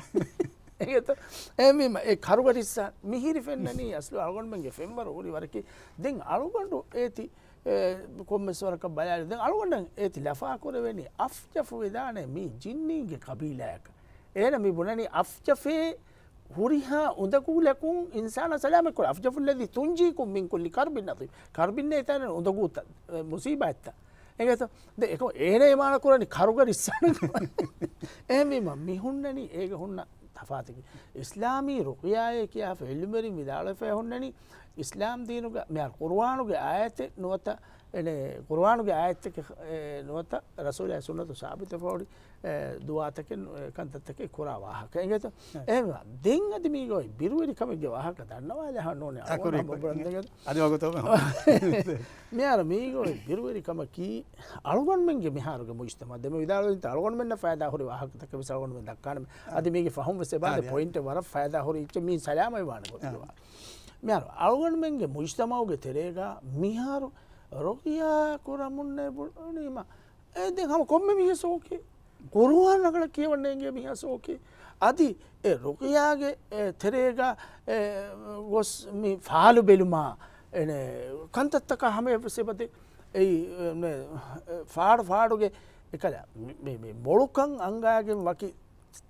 އެނގޭތަ؟ އެހެންވީމަ، އެ ކަރުގަ ރިއްސާ މިހިރި ފެންނަނީ އަސްލު އަޅުގަނޑުމެންގެ ފެންވަރު ހުރި ވަރަކީ. ދެން އަޅުގަނޑު އޭތި، އެ، ކޮންމެސް ވަރަކަށް ބަލާލި. ދެން އަޅުގަނޑަށް އޭތި ލަފާ ކުރެވެނީ އަފްޖަފު ވެދާނެ މީ ޖިންނީންގެ ޤަބީލާއަކަށް. އޭނަ މި ބުނަނީ އަފްޖަފޭ ހުރިހާ އުނދަގޫލަކުން އިންސާނާ ސަލާމަތް ކުރޭ. أفجف الذي تنجيكم من كل كرب عظيم. ކަރުބިންނޭ ތާނެ އުނދަގޫތައް، އެ، މުސީބާތްތައް. އެނގޭތަ؟ ދެ އެކަމަ އޭނަ އެ މާނަ ކުރަނީ ކަރުގަ ރިއްސާނެ. އެހެންވީމަ މި ހުންނަނީ އޭގަ ހުންނަ ތަފާތަކީ. އިސްލާމީ ރުޤިޔާއޭ ކިޔާފަ ޢިލްމުވެރިން ވިދާޅުވެފައި ހުންނަނީ، އިސްލާމް ދީނުގަ މިހާރު ޤުރުއާނުގެ އާޔަތެއް ނުވަތަ، އެނެ، ޤުރުއާނުގެ އާޔަތެއް، އެ، ނުވަތަ ރަސޫލާ ސުންނަތު ސާބިތުވެފަ ހުރި، އެ، ދުޢާތަކެއް، އެ، ކަންތައްތަކެއް ކުރާ ވާހަކަ. އެނގޭތަ؟ އެހެންވީމަ ދެން އަދި މީގަ އޮތް ބިރުވެރިކަމެއްގެ ވާހަކަ ދަންނަވާލާ ނޫނޭ. އަ، ކުރި، އަޅުގަނޑު ކުރި. ބުނަން ދެން އަދި ވަގުތު މިހާރު މީގަ އޮތް ބިރުވެރިކަމަކީ، އަޅުގަނޑުމެންގެ މިހާރުގެ މުޖްތަމަޢު ދެމެ ވިދާޅުވި އަޅުގަނޑުމެންނަށް ފައިދާ ހުރި ވާހަކަތަކެއް ވެސް އަޅުގަނޑުމެން ދައްކާނަމޭ. އަދި މީގެ ފަހުން ވެސް އެބާދެ އާދެ، އާދެ. ޕޮއިންޓެއް ވަރަށް ފައިދާ ހުރި އެއްޗެއް މީ ސަލާމަތްވާނެ ގޮތުގަ. އާދެ. މިހާރު އަޅުގަނޑުމެންގެ މުޖްތަމަޢުގެ ތެރޭގަ މިހާރު ރުޤިޔާ ކުރަމުންނޭ ބުނީމަ، އެ ދެން ހަމަ ކޮންމެ މީހެއް ސޯކޭ. ޤުރުއާން ރަނގަޅަށް ކިޔަވަން ނޭނގޭ މީހާ ސޯކޭ. އަދި އެ ރުޤިޔާގެ، އެ، ތެރޭގަ، އެ، ގޮސް މި ފާލު ބެލުމާ، އެނެ، ކަންތައްތަކާ ހަމަޔަށް ވެސް އެބަދޭ. އެއީ، އެ، މެ، އެ، ފާޑު ފާޑުގެ އެކަލަ މި، މި، މި މޮޅުކަން އަންގާގެން ވަކި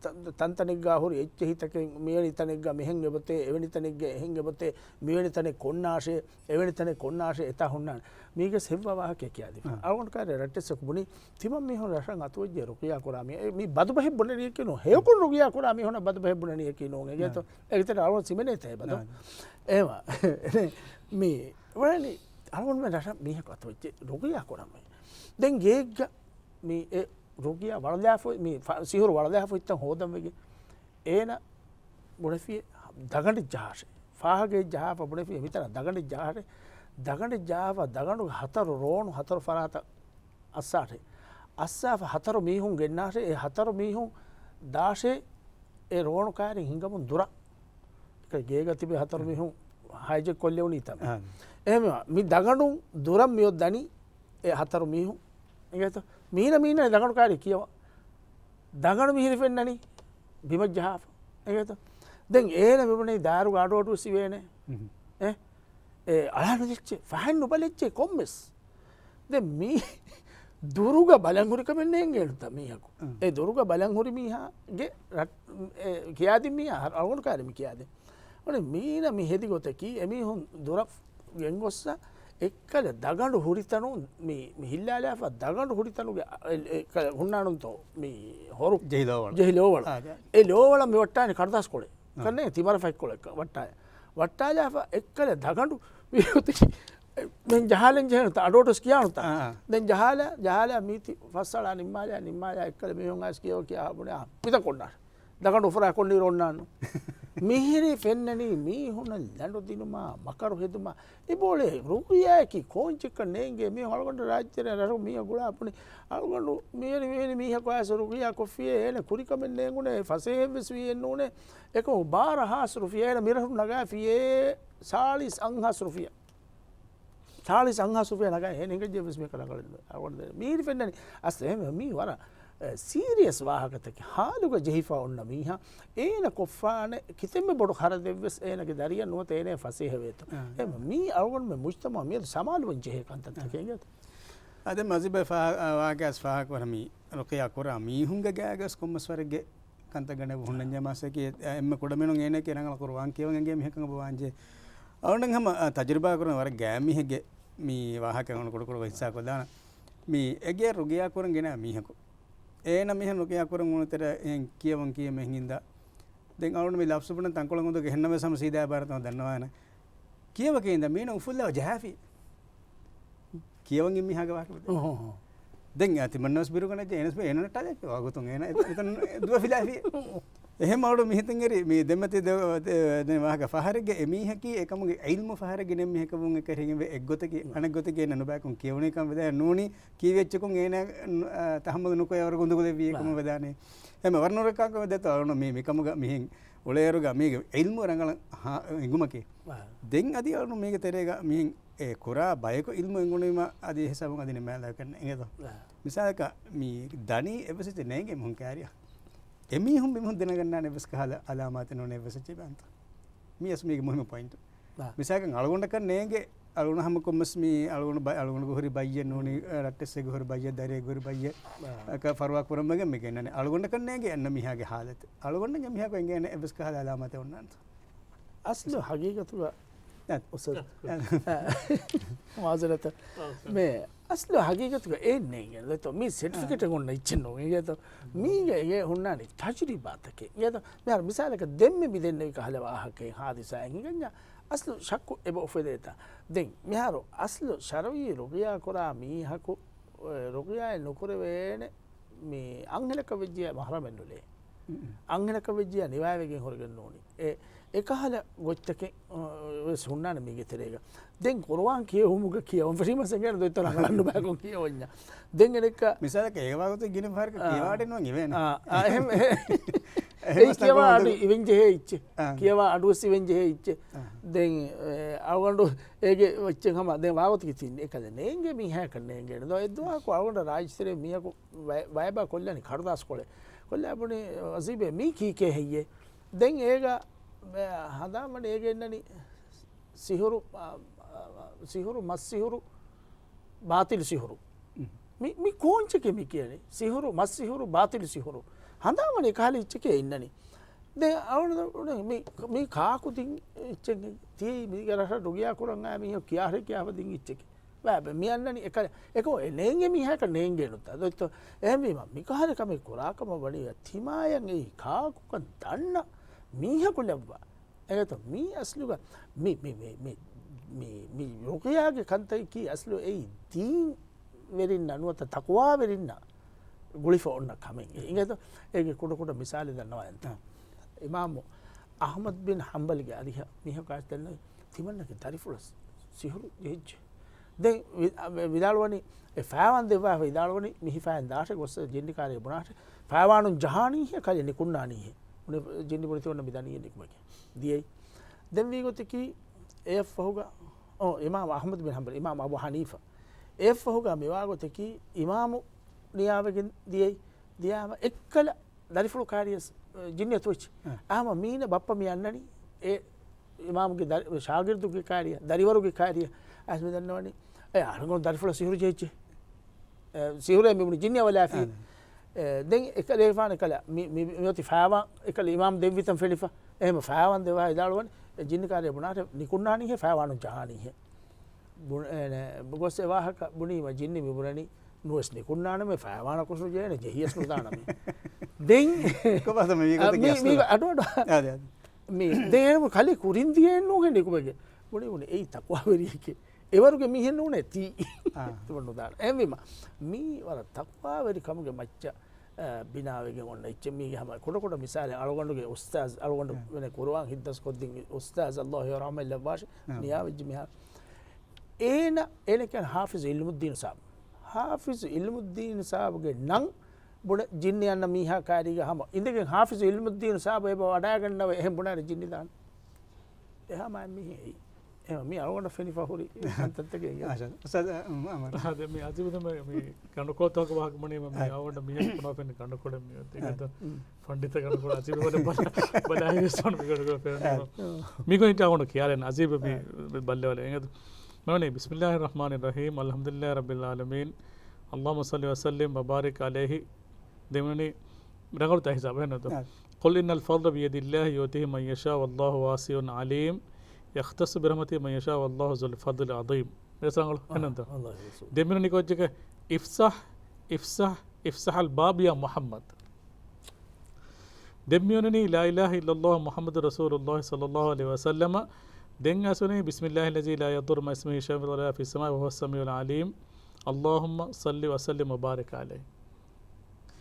ތަ-، ތަންތަނެއްގާ ހުރި އެއްޗެހިތަކެއް، މިވެނި ތަނެއްގަ މިހެން އެބަތޭ، އެވެނި ތަނެއްގަ އެހެން އެބަތޭ، މިވެނި ތަނެއް ކޮންނާށޭ، އެވެނި ތަނެއް ކޮންނާށޭ އެތާ ހުންނާނެ. މީގެ ހެއްވާ ވާހަކަ ކިޔާދިފަ. އާ. އަޅުގަނޑު ކާރި ރައްޓެއްސަކު ބުނި، ތިމަން މީހުން ރަށަށް އަތުވެއްޖެ ރުގިޔާ ކުރާ މީ، އެ، މީ ބަދުބަހެއް ބުނެނީކީ ނޫން. ހެޔޮކޮށް ރުގިޔާ ކުރާ މީހުންނަށް ބަދުބަހެއް ބުނެނީކީ ނޫން. އެގޭތޯ؟ އާ. އެގެތެރޭ އަޅުގަނޑު ސިމެނޭތޭ ބަދު. އާ. އެހެމަ. މީ، ވަނީ، އަޅުގަނޑުމެން ރަށަށް މީހަކު އަތުވެއްޖެ ރުގިޔާ ކުރަން މީ. ދެން ގޭގަ މީ އެ ރުގިޔާ ވަޅުލާފަ، މި ފަ-، ސިހުރު ވަޅުލާފަ ހިތަށް ހޯދަން ވެގެން. އޭނަ ބުނެފި ދަގަނޑެއް ޖަހާށޭ. ފާހަގައެއް ޖަހާފަ ބުނެފި މިތަނަށް ދަގަނޑެއް ޖަހާށޭ. ދަގަނޑެއް ޖަހާފަ ދަގަނޑުގެ ހަތަރު ރޯނު ހަތަރު ފަރާތަށް އައްސާށޭ. އައްސާފަ ހަތަރު މީހުން ގެންނާށޭ. އެ ހަތަރު މީހުން ދާށޭ އެ ރޯނު ކާރިން ހިނގަމުން ދުރަށް. އެކަ ގޭގަ ތިބި ހަތަރު މީހުން ހައިޖެކް ކޮށްލެވުނީތަ؟ އާ. އެހެންވީމަ، މި ދަގަނޑުން ދުރަށް މިއޮއް ދަނީ އެ ހަތަރު މީހުން. އިނގޭތޯ؟ މީނަ މީނަ ދަގަނޑު ކާރި ކިޔަވާ. ދަގަނޑު މިހިރި ފެންނަނީ ބިމަށް ޖަހާފަ. އިނގޭތޯ؟ ދެން އޭނަ މިބުނީ ދާރުގަ އަޑު އަޑުވެސް އިވޭނެ. އެ، އެ، އަޅާނު ދެއްޗެ، ފަހެއްނު ބަލެއްޗެ ކޮންމެސް. ދެން މީ ދުރުގަ ބަލަން ހުރި ކަމެއް ނޭނގޭނުތަ މީހަކު؟ އެ ދުރުގަ ބަލަން ހުރި މީހާގެ ރަށް-، އެ ކިޔާދިން މީހާ އަޅުގަނޑު ކާރި މި ކިޔާދިން. އަނެ މީނަ މި ހެދި ގޮތަކީ އެމީހުން ދުރަށް ގެންގޮއްސަ އެއްކަލަ ދަގަނޑު ހުރިތަނުން މި، މި ހިއްލާލާފަ ދަގަނޑު ހުރިތަނުގެ އެ، އެ، އެއްކަލަ ހުންނާނުންތޯ މި ހޮރު ޖެހި ލޯވަޅ. ޖެހި ލޯވަޅ. އާ، އެ ލޯވަޅަށް މި ވައްޓާނެ ކަރުދާސްކޮޅެއް. ކަންނޭ ތިމަރަ ފަތްކޮޅެއް ވައްޓާ-، ވައްޓާލާފަ އެއްކަލަ ދަގަނޑު މި ހުތި މެން ޖަހާލެން ޖެހޭނުތަ އަޑުއަޑުސް ކިޔާނުތަ؟ އާ، އާ. ދެން ޖަހާލާ، ޖަހާލާ މީތި ފައްސަޅާ ނިންމާލާ، ނިންމާލާ އެއްކަލަ މީހުން އައިސް ކިޔަވަ ކިޔާ ބުނެ އާ، މިތަ ކޮންނާށޭ. ދަގަނޑު އުފުރާ ކޮންނީރު އޮންނާނު. މިހިރީ ފެންނަނީ މީހުނަށް ލަނޑު ދިނުމާ، މަކަރު ހެދުމާ. އެބޯޅެ ރުގިޔާއަކީ ކޯންޗެއްކަން ނޭނގޭ މީހުން އަޅުގަނޑު ރާއްޖެރެ ރަށު މީހަ ގުޅާ ބުނި. އަޅުގަނޑު މިވެނި، މިވެނި މީހަކު އައިސް ރުގިޔާ ކޮށްފިޔޭ އޭނަ ކުރިކަމެއް ނޭނގުނޭ، ފަސޭހަވެސް ވީއެއް ނޫނޭ. އެކަމު ބާރަ ހާސް ރުފިޔާ އޭނަ މިރަށުން ނަގާފިޔޭ ސާޅީސް އަށް ހާސް ރުފިޔާ. ސާޅީސް އަށް ހާސް ރުފިޔާ ނަގާ އޭނަ އެނގެއްޖެ ވެސް މިކަން ރަނގަޅު އަޅުގަނޑު ދެން. މީރި ފެންނަނީ އަސްލު އެހެން މީ ވަރަށް، އެ، ސީރިއަސް ވާހަކަތަކެއް. ހާލުގަ ޖެހިފަ އޮންނަ މީހާ އޭނަ ކޮށްފާނެ ކިތަންމެ ބޮޑު ޚަރަދެއްވެސް އޭނަގެ ދަރިއަށް ނުވަތަ އޭނަ ފަސޭހަވޭތޯ. އާ. އެ، މީ އަޅުގަނޑުމެ މުޖްތަމަޢަށް މިއަދު ސަމާލުވަން ޖެހޭ ކަންތައްތަކެއް. އާ. އަދެ މަޒިބެ ފާ-، އާ، ވާގަސް ފާހަގަކުރަމީ ރުޤިޔާ ކުރާ މީހުންގެ ގާގަސް ކޮންމެސް ވަރެއްގެ ކަންތައް ގަނޑެއް ހުންނަންޖެހޭ މަސައްކަތް އެ-، އެންމެ ކުޑަމިނުން އޭނައަކީ ރަނގަޅަށް ޤުރުއާން ކިޔަވަން އެނގޭ މީހެއްކަމަށް ވާންޖެހޭ. އަޅުގަނޑު ހަމަ، އަ، ތަޖުރިބާ ކުރަން ވަރަށް ގާތް މީހެއްގެ މި ވާހަކަ އަޅުގަނޑު ކުޑަކުޑަ ހިއްސާ ކޮށްލާނަން. މި އެގޭ ރުގިޔާ ކުރަން ގެނައި މީހަކު. އޭނަ މިހެން ރުގިޔާ ކުރަން އުޅުނުތެރޭ އެހެން ކިޔަވަން ކިޔަމެ ހިނގިންދާ. ދެން އަޅުގަނޑު މި ލަފްޒު ބުނަން ތަންކޮޅެއް އުނދަގޫ އެހެންނަމަވެސް ހަމަ ސީދާ އެބާރަތަށް ދަންނަވާނެ. ކިޔަވަކީ އިންދާ މީނަ އުފުއްލަވަ ޖަހާފި. ކިޔަވަން މީހާގެ ވާހަކަ ބެދޭ. އޮހޮ. ދެން އަ، ތިމަންނަވެސް ބިރުގަނެއްޖެ އޭނަސް އޭނަ ނައްޓާލެއް ވާގޮތުން އޭނަ އެތަން ދުވަފިލާފި. އެހެން އަޅު މިހިތިން އެރި މި ދެމަތި ދެ-، ދެ-، ދެ ވާހަކަ ފަހަރެއްގެ އެމީހަކީ އެކަމުގެ ޢިލްމު ފަހަރެއްގެ ނެއް މީހަކަށް ވުން އެކަށީގެން ވެ އެއްގޮތަކީ އަނެއްގޮތަކީ އޭނަ ނުބައިކުން ކިޔެވުނީކަން ވެދާ ނޫނީ ކީވެއްޗަކުން އޭނަ ތަޙައްމަލު ނުކޮށް އަވަރު ގުނދުގުލެއްވީ އެކަމު ވެދާނެ. އެމެ ވަރަށް ނުރައްކާކަށް ވެ ދެތޯ އަޅުން މި، މިކަމުގަ މިހެން އުޅޭއިރުގަ މީގެ ޢިލްމު ރަނގަޅަށް ހާ، އެނގުމަކީ. ދެން އަދި އަޅުން މީގެ ތެރޭގަ މިހެން އެ ކުރާ ބަޔަކު ޢިލްމު އެނގުނީމަ އަދި އެހިސާބުން އަދި ނިމާލާކަށް އެނގޭތޯ. މިސާލަކަށް މި ދަނީ އެއްވެސް އެއްޗެއް ނޭނގޭ މީހުން ކާރިއަށް. އެމީހުން މިމީހުން ދެނެގަންނާނެ އެއްވެސް ކަހަލަ އަލާމާތެއް ނޫނޭ އެއްވެސް އެއްޗެއް ބާންތޯ. މީ އަސް މީގެ މުހިއްމު ޕޮއިންޓު. މިސާލަކަށް އަޅުގަނޑަކަށް ނޭނގެ އަޅުގަނޑު ހަމަކޮންމެސް މީ އަޅުގަނޑު ބަ-، އަޅުގަނޑުގެ ހުރި ބައްޔެއް ނޫނީ، ރައްޓެއްސެއްގެ ހުރި ބައްޔެއް، ދަރިއެއްގެ ހުރި ބައްޔެއް، އަކަ ފަރުވާ ކުރަން ވެގެން މި ގެންނަނީ. އަޅުގަނޑަކަށް ނޭނގެ އަންނަ މީހާގެ ހާލަތު. އަޅުގަނޑަށް އެ މީހާގެ އެނގޭނެ އެއްވެސް ކަހަލަ އަލާމާތެއް އޮންނާންތޯ. އަސްލު ހަގީގަތުގަ އަ، އުސްތާޛް. އަ، މާޒަރަތަށް. މޭ އަސްލު ހަގީގަތުގަ އެއް ނޭނގެ ދެތޯ. މީ ސެޓްފިކެޓެއް އޮންނަ އެއްޗެއް ނޫން. އިނގޭތޯ. މީގެ އެ ހުންނާނީ ތަޖުރިބާތަކެއް. އިނގޭތޯ. މިހާރު މިސާލަކަށް ދެންމެ މި ދެންނެވި ކަހަލަ ވާހަކައެއް ހާދިސާއެއް ހިނގަންޏާ އަސްލު ޝައްކު އެބަ އުފެދޭތާ. ދެން މިހާރު އަސްލު ޝަރުޢީ ރުޤިޔާ ކުރާ މީހަކު، އެ، ރުޤިޔާއެއް ނުކުރެވޭނެ މި އަންހެނަކަށް ވެއްޖިޔާ މަޙްރަމެއް ނުލޭ. އަންހެނަކަށް ވެއްޖިޔާ ނިވާވެގެން ހުރެގެން ނޫނީ. އެ، އެކަހަލަ ގޮތްތަކެއް، އަ، ވެސް ހުންނާނެ މީގެ ތެރޭގަ. ދެން ޤުރުއާން ކިޔެވުމުގަ ކިޔަވަން ފެށީމަސް އެނގޭނެ ދޮއްތަރު ރަނގަޅަށް ނުބައިކޮށް ކިޔަވަންޏާ. ދެން އަނެއްކާ މިސާލަކަށް އެ ވާގޮތުން ގިނަ ފަހަރަކަށް އާ. ކިޔަވާ އަޑެއް ނުވަން އިވޭނެ. އާ، އާ، އެހެން، އެހެން އެ ކިޔަވާ އަޑު އިވެން ޖެހޭ އިއްޗެއް. އާ. ކިޔަވާ އަޑުވެސް އިވެން ޖެހޭ އިއްޗެއް. އާ. ދެން، އެ، އަޅުގަނޑު އޭގެ އެއްޗެއް ހަމަ ދެން ވާގޮތަކީ ތިން އެކަލެ ނޭނގޭ މީހާއަކަށް ނޭނގޭނެ. ދޯ އެއްދުވަހަކު އަޅުގަނޑަށް ރާއްޖެތެރޭ މީހަކު ވައި-، ވައިބާ ކޮށްލަނީ ކަރުދާސްކޮޅެއް. ކޮށްލާ ބުނި، އަޒީބޭ މީ ކީކޭ ހެއްޔޭ؟ ދެން އޭގަ ހަނދާންވަނީ އޭގެ އިންނަނީ ސިހުރު، އާ، އާ، ސިހުރު، މަސްސިހުރު، ބާޠިލު ސިހުރު. މި، މި ކޯންޗެކޭ މި ކިޔަނީ؟ ސިހުރު، މަސްސިހުރު، ބާޠިލު ސިހުރު. ހަނދާންވަނީ އެކަހަލަ އެއްޗެކޭ އިންނަނީ. ދެން އަޅުގަނޑު މި، މީ ކާކު ދިން އެއްޗެއް ތިޔައީ މީގެ ރަށަށް ރުގިޔާ ކުރަން އާ މީހަކު ކިޔާ ހުރެ ކިޔާފަ ދިން އެއްޗެކޭ. ބާބެ، މި އަންނަނީ އެކަ، އެކަމު އެ ނޭނގޭ މީހާއަކަށް ނޭނގޭނުތާ. ދޮއްތޯ، އެހެންވީމަ، މިކަހަލަ ކަމެއް ކުރާ ކަމަށް ވަނީ ތިމާޔަށް އެއީ ކާކުކަން ދަންނަ މީހަކު ލައްވާ. އެގޮތަށް މީ އަސްލުގަ މި، މި، މި، މި، މި، މި ރުޤިޔާގެ ކަންތައް ކީ އަސްލު އެއީ ދީން ވެރިންނަށް ނުވަތަ ތަޤްވާވެރިންނަށް ގުޅިފަ އޮންނަ ކަމެއް. އިނގޭތޯ؟ އޭގެ ކުޑަކުޑަ މިސާލެއް ދަންނަވާ އެންތަ؟ އާ. އިމާމު އަޙްމަދު ބިން ޙަންބަލްގެ އަރިހަށް މީހަކު އައިސް ދަންނަވީ ތިމަންނަގެ ދަރިފުޅަށް ސިހުރު ޖެހިއްޖެ. ދެން ވި-، އަ، ވި-، ވިދާޅުވަނީ އެ ފައިވާން ދެއްވާފަ ވިދާޅުވަނީ މި ހިފައިން ދާށޭ ގޮއްސަ ޖިންނި ކާރިޔަށް ބުނާށޭ ފައިވާނުން ޖަހާނީހޭ ކަލޭ ނިކުންނާނީހޭ. އުނި ޖިންނި ބުނިތި އޮންނަ މި ދަނީ ނިކުމެގެ. ދިޔައީ. ދެން ވީގޮތަކީ އެއަށްފަހުގަ، އޯ، އިމާމު އަޙްމަދު ބިން ޙަންބަލް، އިމާމު އަބޫ ޙަނީފާ. އެއަށްފަހުގަ މިވާގޮތަކީ އިމާމު ނިޔާވެގެން ދިޔައީ، ދިޔާމަ އެއްކަލަ ދަރިފުޅު ކާރިޔަސް، ޖިންނި އަތުވެއްޖެ. އާ. އާމަ މީނަ ބައްޕަ މި އަންނަނީ އެ އިމާމުގެ ދަރި-، ޝާގިރްދުގެ ކާރިޔަ، ދަރިވަރުގެ ކާރިޔަ. އައިސް މި ދަންނަވަނީ އެ އަހަރެން ދަރިފުޅަށް ސިހުރު ޖެހިއްޖެ. އެ، ސިހުރޭ މި ބުނި ޖިންނި އަވަލާފި. އާ. އެ، ދެން އެކަލޭފާނެ ކަލަ މި، މި، މި އޮތީ ފައިވާން އެކަލަ އިމާމް ދެއްވިތަން ފެނިފަ. އެހެމަ ފައިވާން ދެވާ އިދާޅުވަނީ އެ ޖިންނި ކާރިޔަށް ބުނާށޭ ނިކުންނާނީހޭ ފައިވާނުން ޖަހާނީހޭ. ބުނ-، އޭނަ ގޮސް އެ ވާހަކަ ބުނީމަ ޖިންނި މި ބުނަނީ ނުވެސް ނިކުންނާނަމޭ ފައިވާނަކު ސުޖޭނެ ޖެހިޔަސް ނުދާނަމޭ. ދެން ކޮބާތަ މި އަ، މީގޮތަކީ މީ، މީ އަސްލު؟ އަޑު އަޑު. އާ، ދެ، ދެ. މީ ދެން ކަލޭ ކުރިން ދިޔައެއް ނޫން ނިކުމެގެ. ބުނި ބުނި އެއީ ތަޤްވާވެރިއެކޭ. އެވަރުގެ މީހެއް ނޫނޭ ތީ. އާ. ތިބަ ނުދާނެ. އެހެންވީމަ މީ ވަރަށް ތަޤްވާވެރި ކަމުގެ މައްޗަށް، އަ، ބިނާވެގެން އޮންނަ އެއްޗެއް. މީގެ ހަމަ ކުޑަ ކުޑަ މިސާލެއް އަޅުގަނޑުގެ އުސްތާޒް، އަޅުގަނޑު އާ. ވެނެ ޤުރުއާން ހިއްދަސް ކޮށްދިން އުސްތާޒް ﷲ ރަޙްމަތް ލައްވާށި އާ. ނިޔާވެއްޖެ މިހާރު. އޭނަ، އޭނަ ކިޔަން ޙާފިޒު ޢިލްމުއްދީނު ސާބު. ޙާފިޒު ޢިލްމުއްދީނު ސާބުގެ ނަން ބުނެ ޖިންނި އަންނަ މީހާ ކާރީގަ ހަމަ އިނދެގެން ޙާފިޒު ޢިލްމުއްދީނު ސާބު އެބަ ވަޑާގަންނަވަ އެހެން ބުނާއިރު ޖިންނި ދާން. އެހާ މާތް މީހެއް އެއީ. އެހެން މީ އަޅުގަނޑަށް ފެނިފަ ހުރި ކަންތައްތަކެއް އިނގޭ. މާޝާ އަﷲ. އުސްތާޛް، އަ، އަމަރު. އާ، ދެ މީ އަޖީބު ދެ މީ، މީ ކަނޑުކޮޅުތަކު ވާހަކަ ބުނީމަ މީ އާ. އަޅުގަނޑަށް މީހަކު ބުނާ ފެންނަ ކަނޑުކޮޅެއް މީ އޮތީ. އާ. ގަދަ ފަންޑިތަ ކަނޑުކޮޅު އަޖީބު ވަރަށް ބަލާ، ބަލާ ހިވެސް ވަން މި ކަނޑުކޮޅު ފެނުނީމަ. އާ. މީގޮތް އިން އަޅުގަނޑު ކިޔާލެން އަޖީބު މީ އާ. ބައްލެވަލެ. އެނގޭތަ؟ މަނީ، بسم الله الرحمن الرحيم، الحمد لله رب العالمين، اللهم صل وسلم وبارك عليه. ދެން މަނީ، ރަނގަޅު ތާ ހިސާބު އެހެންނުތަ؟ އާ. قل إن الفضل بيد الله يؤتيه من يشاء والله واسع عليم، يختص برحمته من يشاء والله ذو الفضل العظيم. މި ރަނގަޅު އެހެންނުތަ؟ އާ، ﷲ ރަސޫލު. ދެން މި މަނީ ކޮއްޗެކޭ، افصح، افصح، افصح الباب يا محمد. ދެން މި މަނީ لا إله إلا الله محمد رسول الله صلى الله عليه وسلم. ދެން އައިސް މި مَنީ، بسم الله الذي لا يضر مع اسمه شيء في الأرض ولا في السماء وهو السميع العليم. اللهم صل وسلم وبارك عليه.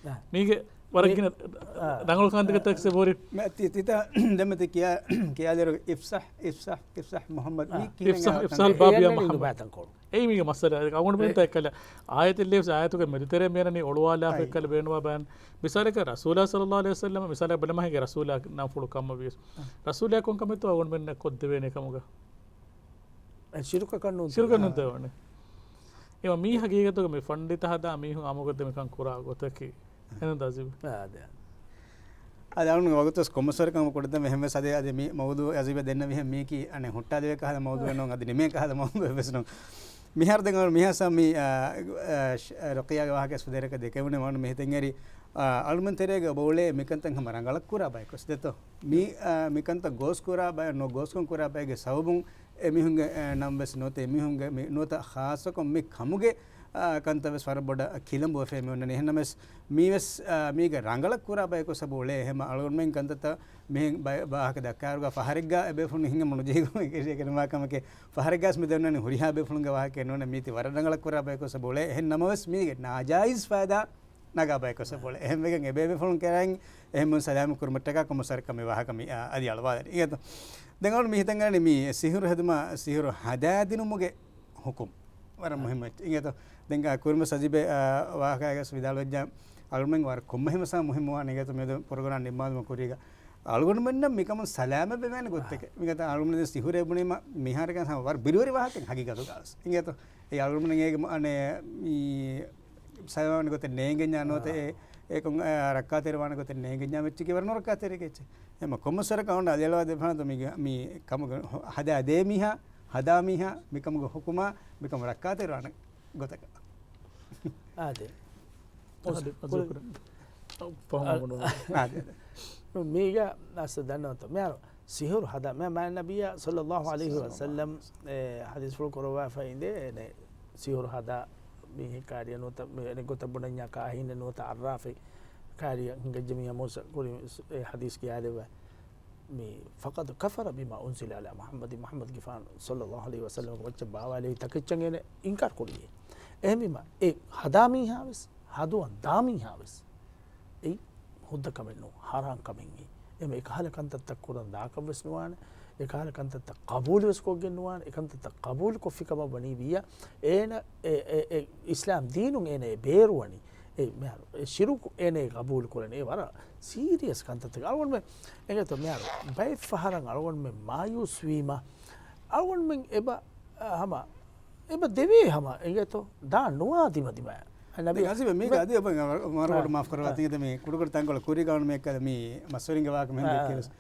އާ. މީގެ ވަރަށް މި-، ގިނަ އާ. ރަނގަޅު ކަންތަކެއް ތަކެއް ބޯރި. މަ-، ތި-، ތިތާ ދެމެތި ކިޔާ، ކިޔާލިއިރު އިފްސަޙް، އިފްސަޙް، އިފްސަޙް މުޙައްމަދު. މީ އާ. ކިހިނެއް އިފްސަޙް، އާ، އިފްސަޙް ކަން ބާބިޔާ އެ މުޙައްމަދު. ނުބާތަން ކޮޅު. އެއީ މީގެ މައްސަލަ. އަޅުގަނޑުމެން އެ ތައް އެކަލަ އާޔަތެއް ލެވިސް އާޔަތުގެ މެދުތެރެ މިއަންނަނީ އޮޅުވާލާފަ އައި. އެކަލަ ބޭނުވާ ބަޔަން. މިސާލަކަށް ރަސޫލާ ޞައްލައްލާހު ޢަލައިހި ވަސައްލަމަ، މިސާލަކަށް ބަލަމާ ހިނގެ ރަސޫލާ ނަން ފުޅު ކަމަށް ވިޔަސް. އަ. ރަސޫލާ ކޮން ކަމެއްތޯ އަޅުގަނޑުމެންނަށް ކޮށްދެވޭނެ ކަމުގަ؟ އެ ޝިރުކަކަށް ނޫން ޝިރުކަށް ނުދެވޭނެ. އެ މީ ހަގީގަތުގަ މި ފަންޑިތަ ހަދާ މީހުން އާއްމުކޮށްދޭ މިކަން ކުރާ ގޮތަކީ. އެހެން ތަޖިބް. އާ، އާދެ. އަދި އަޅުން ވަގުތުވެސް ކޮންމެސްވަރަކަށް ކުޑަތަން އެހެންވެސް އަދި، އަދި މި މައުޟޫ އަޖީބަށް ދެންނެވިހެން މީކީ އަނެއް ހުއްޓާލެވޭ ކަހަލަ މައުޟޫއެއް ނޫން، އަދި ނިމޭ ކަހަލަ މައުޟޫއެއްވެސް ނޫން. މިހާރު ދެން އަޅު މިހާސާ މި، އާ، އާ، ޝް-، ރުޤިޔާގެ ވާހަކަ ވެސް ފުދޭވަރަކަށް ދެކެވުނީ މަން މިހިތެން އެރި، އާ، އަޅުމެން ތެރޭގަ އޮބައުޅޭ މިކަންތައް ހަމަ ރަނގަޅަށް ކުރާ ބަޔަކު ވެސް ދެތޯ. މި، އާ، މިކަންތައް ގޯސް ކުރާ ބަޔަކު ނޯ ގޯސްކަން ކުރާ ބައެއްގެ ސަބަބުން އެމީހުންގެ، އެ، ނަން ވެސް ނުވަތަ އެމީހުންގެ މި ނުވަތަ ޚާއްޞަކޮށް މި ކަމުގެ، އާ، ކަންތައް ވެސް ވަރަށް ބޮޑަށް ކިލަނބުވެފައި މި އޮންނަނީ. އެހެންނަމަވެސް މީވެސް، އާ، މީގެ ރަނގަޅަށް ކުރާ ބަޔަކު ސަބަބު އުޅޭ. އެހެން އަޅުގަނޑުމެން ކަންތައްތައް މިހެން ބަ-، ވާހަކަ ދައްކާއިރުގަ ފަހަރެއްގަ އެބޭފުޅުން ހިނގަމުން ނުޖެހިގެން ކަމަކޭ. ފަހަރެއްގަސް މި ދެންނަނީ ހުރިހާ ބޭފުޅުންގެ ވާހަކައެއް ނޫނޭ. މީތި ވަރަށް ރަނގަޅަށް ކުރާ ބަޔަކު ސަބަބު އުޅޭ. އެހެން ނަމަވެސް މީގެ ނާޖާއިޒް ފައިދާ ނަގާ ބަޔަކު ސަބަބު އުޅޭ. އެހެންވެގެން އެބޭބޭފުޅުން ކެރަން އެހެން ސަލާމަތް ކުރުމަށްޓަކާ ކޮންމެސްވަރަކަށް މި ވާހަކަ މި، އާ، އަދި އަޅުވާލަނީ. އިނގޭތޯ؟ ދެން އަޅު މި ހިތަށް އަރަނީ މި ސިހުރު ހެދުމާ، ސިހުރު ހަދާދިނުމުގެ ހުކުމް ވަރަށް އާ. މުހިއްމު އެއްޗެއް. އިނގޭތޯ؟ ދެން އާ ކުރިންވެސް އަޖީބެއް، އާ، ވާހަކައެއްވެސް ވިދާޅުވެއްޖާ، އަޅުމެން ވަރަށް ކޮންމެހެން ސާ މުހިއްމު ވާނެ. އިނގޭތޯ؟ މިއަދު ޕްރޮގްރާމް ނިންމާލުމަށް ކުރީގަ އަޅުގަނޑުމެންނަށް މިކަމުން ސަލާމަތް ވެވޭނެ ގޮތެކޭ. އާ. މިގޮތަށް އަޅުގަނޑު ސިހުރޭ ބުނީމަ މިހާރަކަށް ހަމަ ވަރަށް ބިރުވެރި ވާހަކައެއް ހަގީގަތުގަވެސް. އިނގޭތޯ؟ އެ އަޅުގަނޑުމެން އޭގެ މަ-، އަނެއް މި ސަލާމަތް ގޮތެއް ނޭނގެންޏާ ނުވަތަ އާ. އެ، އެކަން، އާ، ރައްކާތެރިވާނެ ގޮތެއް ނޭނގެންޏާ މެއްޗެކޭ ވަރަށް ނުރައްކާތެރި އެއްޗެއް. އެމަ ކޮންމެސްވަރަކަށް އަޅުގަނޑު އަލިއަޅުވާ ދެފާނަތަ މި، މި ކަމުގެ ހަދާ ދޭ މީހާ، ހަދާ މީހާ، މިކަމުގެ ހުކުމާ، މިކަމު ރައްކާތެރިވާނެ ގޮތަކަށް. އާދެ. އަދި، އަދި ކުރި-، ކުރި-، ފަހުމުނު. އާ، އާދެ، އާދެ. މީގަ އަސް ދަންނަވަންތޯ. މިހާރު ސިހުރު ހަދާ، މި-، މާތް ނަބިއްޔާ ޞައްލައްލާހު ޢަލައިހި ވަސައްލަމް، އެ، ޙަދީޘްފުޅު ކުރައްވާފައި އިނދޭ، އޭނެ ސިހުރު ހަދާ މީހެއް ކާރިޔަށް ނުވަތަ، މި-، އޭނެ ގޮތަށް ބުނަންޏާ ކާހިނެއް ނުވަތަ އައްރާފެއް ކާރިޔަށް ހިނގައްޖެ މީހާ މޫސަ ކުރި އެ ޙަދީޘް ކިޔާދެއްވާ. މި فقد كفر بما أنزل على محمد، މުޙައްމަދުގެފާނު ޞައްލައްލާހު ޢަލައިހި ވަސައްލަމްގެ މައްޗަށް ބާވާލެވި ތަކެއްޗަށް އޭނަ އިންކާރު ކުރިއޭ. އެހެންވީމަ، އެ ހަދާ މީހާވެސް، ހަދުވަން ދާ މީހާވެސް، އެއީ ހުއްދަ ކަމެއް ނޫން، ޙަރާން ކަމެއް އެއީ. އެމެ އެކަހަލަ ކަންތައްތައް ކުރަން ދާކަށްވެސް ނުވާނެ، އެކަހަލަ ކަންތައްތައް ޤަބޫލުވެސް ކޮށްގެން ނުވާނެ، އެކަންތައްތައް ޤަބޫލު ކޮށްފި ކަމަށް ވަނީ ވިއްޔާ، އޭނަ އެ، އެ، އެ އިސްލާމް ދީނުން އޭނަ އެ ބޭރުވަނީ. އެ މިހާރު އެ ޝިރުކު އޭނަ ގަބޫލު ކުރަނީ. އެ ވަރަށް ސީރިއަސް ކަންތައްތަކެއް. އަޅުގަނޑުމެން އެނގޭތޯ މިހާރު ބައެއް ފަހަރަށް އަޅުގަނޑުމެން މާޔޫސް ވީމަ، އަޅުގަނޑުމެން އެބަ، އަ، ހަމަ، އެބަ ދެވޭ ހަމަ އެނގޭތޯ ދާން ނުވާ ދިމަދިމާ. ނަބީ، ދެން އަޒީބެ މީގަ މެ-، އަދި އެބަ މަރުވަޑު އާ، މާފް ކުރައްވާ، އާ. ތިނގެ ދެ މީ ކުޑަކުޑަ ތަންކޮޅެއް ކުރީގަ އަޅުގަނޑު މިއެއްކަލަ މީ މަސްވެރިންގެ ވާހަކަ މެހެން އާ، ދެއްކިޔަސް.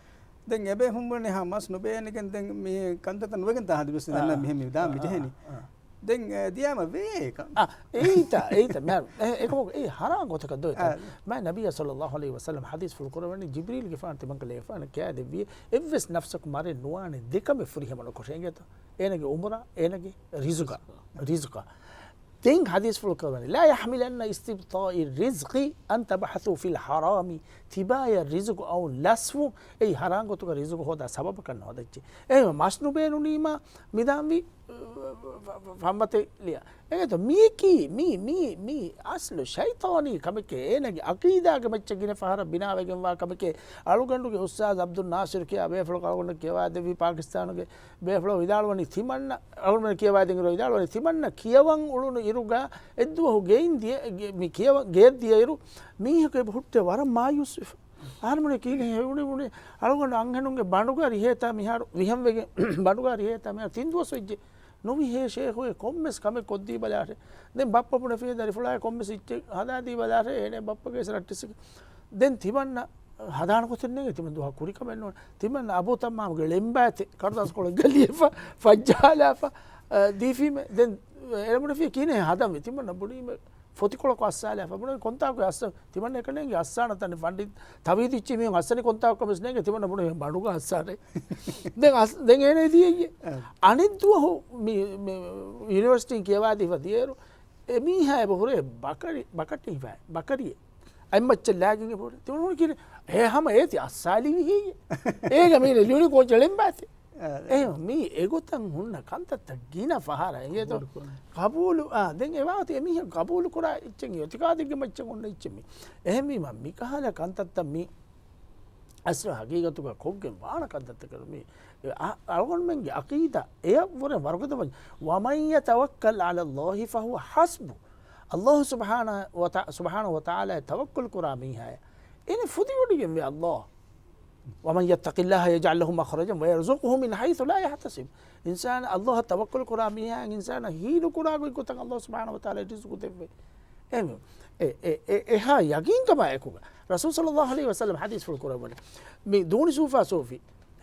ދެން އެބޭ ހުން ބުނަނީ ހަމަ މަސް ނުބޭނެގެން ދެން މި ކަންތައްތައް ނުވެގެން ތާ ހަދިބެސް ދެން އާ، މިހެން މި ދާ އާ، މިޖެހެނީ. އާ. ދެން، އެ، ދިޔާމަ ވޭ ކަން. އާ، އެއީތާ، އެއީތާ، މިހާރު، އެ، އެކަމަކު، އެ ހަރާން ގޮތަކަށް ދޯ އެތާ. އާ. މާތް ނަބިއްޔާ ޞައްލައްލާހު ޢަލައިހި ވަސައްލަމް ޙަދީޘްފުޅު ކުރައްވަނީ، ޖިބްރީލްގެފާނު ތިމަންކަލޭގެފާނަށް ކިޔާދެއްވި، އެއްވެސް ނަފްސަކު މަރެއް ނުވާނެ ދެ ކަމެއް ފުރިހަމަ ނުކޮށޭ އެނގޭތޯ. އޭނަގެ އުމުރާ، އޭނަގެ ރިޒުގާ، ރިޒުގާ. ދެން ޙަދީޘްފުޅު ކުރައްވަނީ، لا يحملن استبطاء الرزق أن تبحثوا في الحرام، ތިބާޔަށް ރިޒުގު އައުން ލަސްވުން، އެއީ ހަރާން ގޮތުގަ ރިޒުގު ހޯދާ ސަބަބަކަށް ނުހޯދައްޗޭ. އެހެންވެ މަސް ނުބޭނުނީމާ، މިދާންވީ، ފަންމަތެއް ލިޔާ. އެނގޭތޯ މީކީ، މީ، މީ، މީ އަސްލު ޝައިޠާނީ ކަމެކޭ، އޭނަގެ ޢަޤީދާގެ މައްޗަށް ގިނަ ފަހަރަށް ބިނާވެގެންވާ ކަމެކޭ. އަޅުގަނޑުގެ އުސްތާޛު ޢަބްދުލް ނާޞިރު ކިޔާ ބޭފުޅަކު އަޅުގަނޑަށް ކިޔަވާދެއްވި ޕާކިސްތާނުގެ ބޭފުޅަކު ވިދާޅުވަނީ ތިމަންނަ، އަޅުގަނޑު ކިޔަވާދިން އިރު ވިދާޅުވަނީ ތިމަންނަ ކިޔަވަން އުޅުނު އިރުގަ އެއްދުވަހު ގެއިން ދިޔަ، ގެ-، މި ކިޔަވަ-، ގެއަށް ދިޔައިރު މީހަކު އެބަ ހުއްޓޭ ވަރަށް މާޔޫސްވެފަ. އަހަރުމެން ކީނެ ހެޔޮނި ބުނި، އަޅުގަނޑު އަންހެނުންގެ ބަނޑުގާ ރިހޭތާ މިހާރު ވިހަން ވެގެން ބަނޑުގާ ރިހޭތާ މިހާރު ތިން ދުވަސް ވެއްޖެ. ނުވިހޭ ޝޭޚު އެ ކޮންމެސް ކަމެއް ކޮށްދީ ބަލާށޭ. ދެން ބައްޕަ ބުނެފި ދަރިފުޅާ ކޮންމެސް އިއްޗެއް ހަދާދީ ބަލާށޭ، އޭނެ ބައްޕަގެ ރައްޓިސް. ދެން ތިމަންނަ ހަދާނެ ގޮތެއް ނޭނގެ، ތިމަން ދުވަހަށް ކުރި ކަމެއް ނޫން. ތިމަންނަ އަބޫ ތައްމާމްގެ ޅެންބާތެއް ކަރުދާސްކޮޅެއްގަ ލިޔެފަ ފައްޖާލާފަ، އަ، ދީފީމޭ. ދެން އެޅެމުނެފި ކީނެ ހަދަންވީ. ތިމަންނަ ބުނީމެ ފޮތިކޮޅަކު އައްސާލާފަ ބުނެ ކޮންތާކު އައްސަ، ތިމަންނަ އެކަންނޭނގެ އައްސާނަ ތަނެއް ފަންޑި ތަވީދު އިއްޗި މީހުން އައްސަނީ ކޮންތާކު ކަމެސް ނޭނގެ ތިމަންނަ ބުނެ ބަނޑުގަ އައްސާނެ. ދެން އަސް-، ދެން އޭނަ ދިޔައީ. އަ. އަނެއް ދުވަހު މި، މި ޔުނިވަރސިޓީން ކިޔަވާދީފަ ދިޔައިރު އެ މީހާ އެބަ ހުރޭ ބަކަރި، ބަކަޓީފަ، ބަކަރިއެއް. އަތްމައްޗަށް ލާގެން އެބަ ހުރޭ. ތިމަން ހުން ކިޔަނީ، އޭ ހަމަ އޭތި އައްސާލިވި ހެއްޔެ؟ އޭގަ މީނަ ލިޔުނީ ކޯޗެއް ޅެންބާތެއް. އާ. އެހެން މީ އެގޮތަށް ހުންނަ ކަންތައްތައް ގިނަ ފަހަރަށް އެނގޭތޯ؟ ޤަބޫލު ކުރާ. ޤަބޫލު، އާ، ދެން އެ ވާހަކަ އެމީހަކު ޤަބޫލު ކުރާ އެއްޗެއް އިޢުތިޤާދެއްގެ މައްޗަށް އޮންނަ އެއްޗެއް މީ. އެހެންވީމަ މިކަހަލަ ކަންތައްތައް މީ އަސްލު ހަގީގަތުގަ ކޮށްގެން ވާނަ ކަންތައްތަކެއް މީ. އަ-، އަޅުގަނޑުމެންގެ ޢަޤީދާ އެޔަށްވުރެ ވަރުގަދަ ވަން. ومن يتوكل على الله فهو حسبه. ﷲ ސުބްޙާނަހޫ ވަތަ-، ސުބްޙާނަހޫ ވަތަޢާލާއަށް ތަވައްކުލް ކުރާ މީހާޔަށް އޭނަ ފުދިވޮޑިގެންވޭ ﷲ. ومن يتق الله يجعل له مخرجا ويرزقه من حيث لا يحتسب. އިންސާނާ ﷲ އަށް ތަވައްކުލް ކުރާ މީހާއަށް އިންސާނާ ހީލު ކުރާ ގޮތް ގޮތަށް ﷲ ސުބްޙާނަހޫ ވަތަޢާލާ ރިޒުޤު ދެއްވޭ. އެ، އެ، އެ، އެހާ ޔަޤީންކަމާ އެކުގަ ރަސޫލު ޞައްލައްލާހު ޢަލައިހި ވަސައްލަމް ޙަދީޘްފުޅު ކުރައްވަނީ. މި ދޫނި ސޫފާ ސޫފި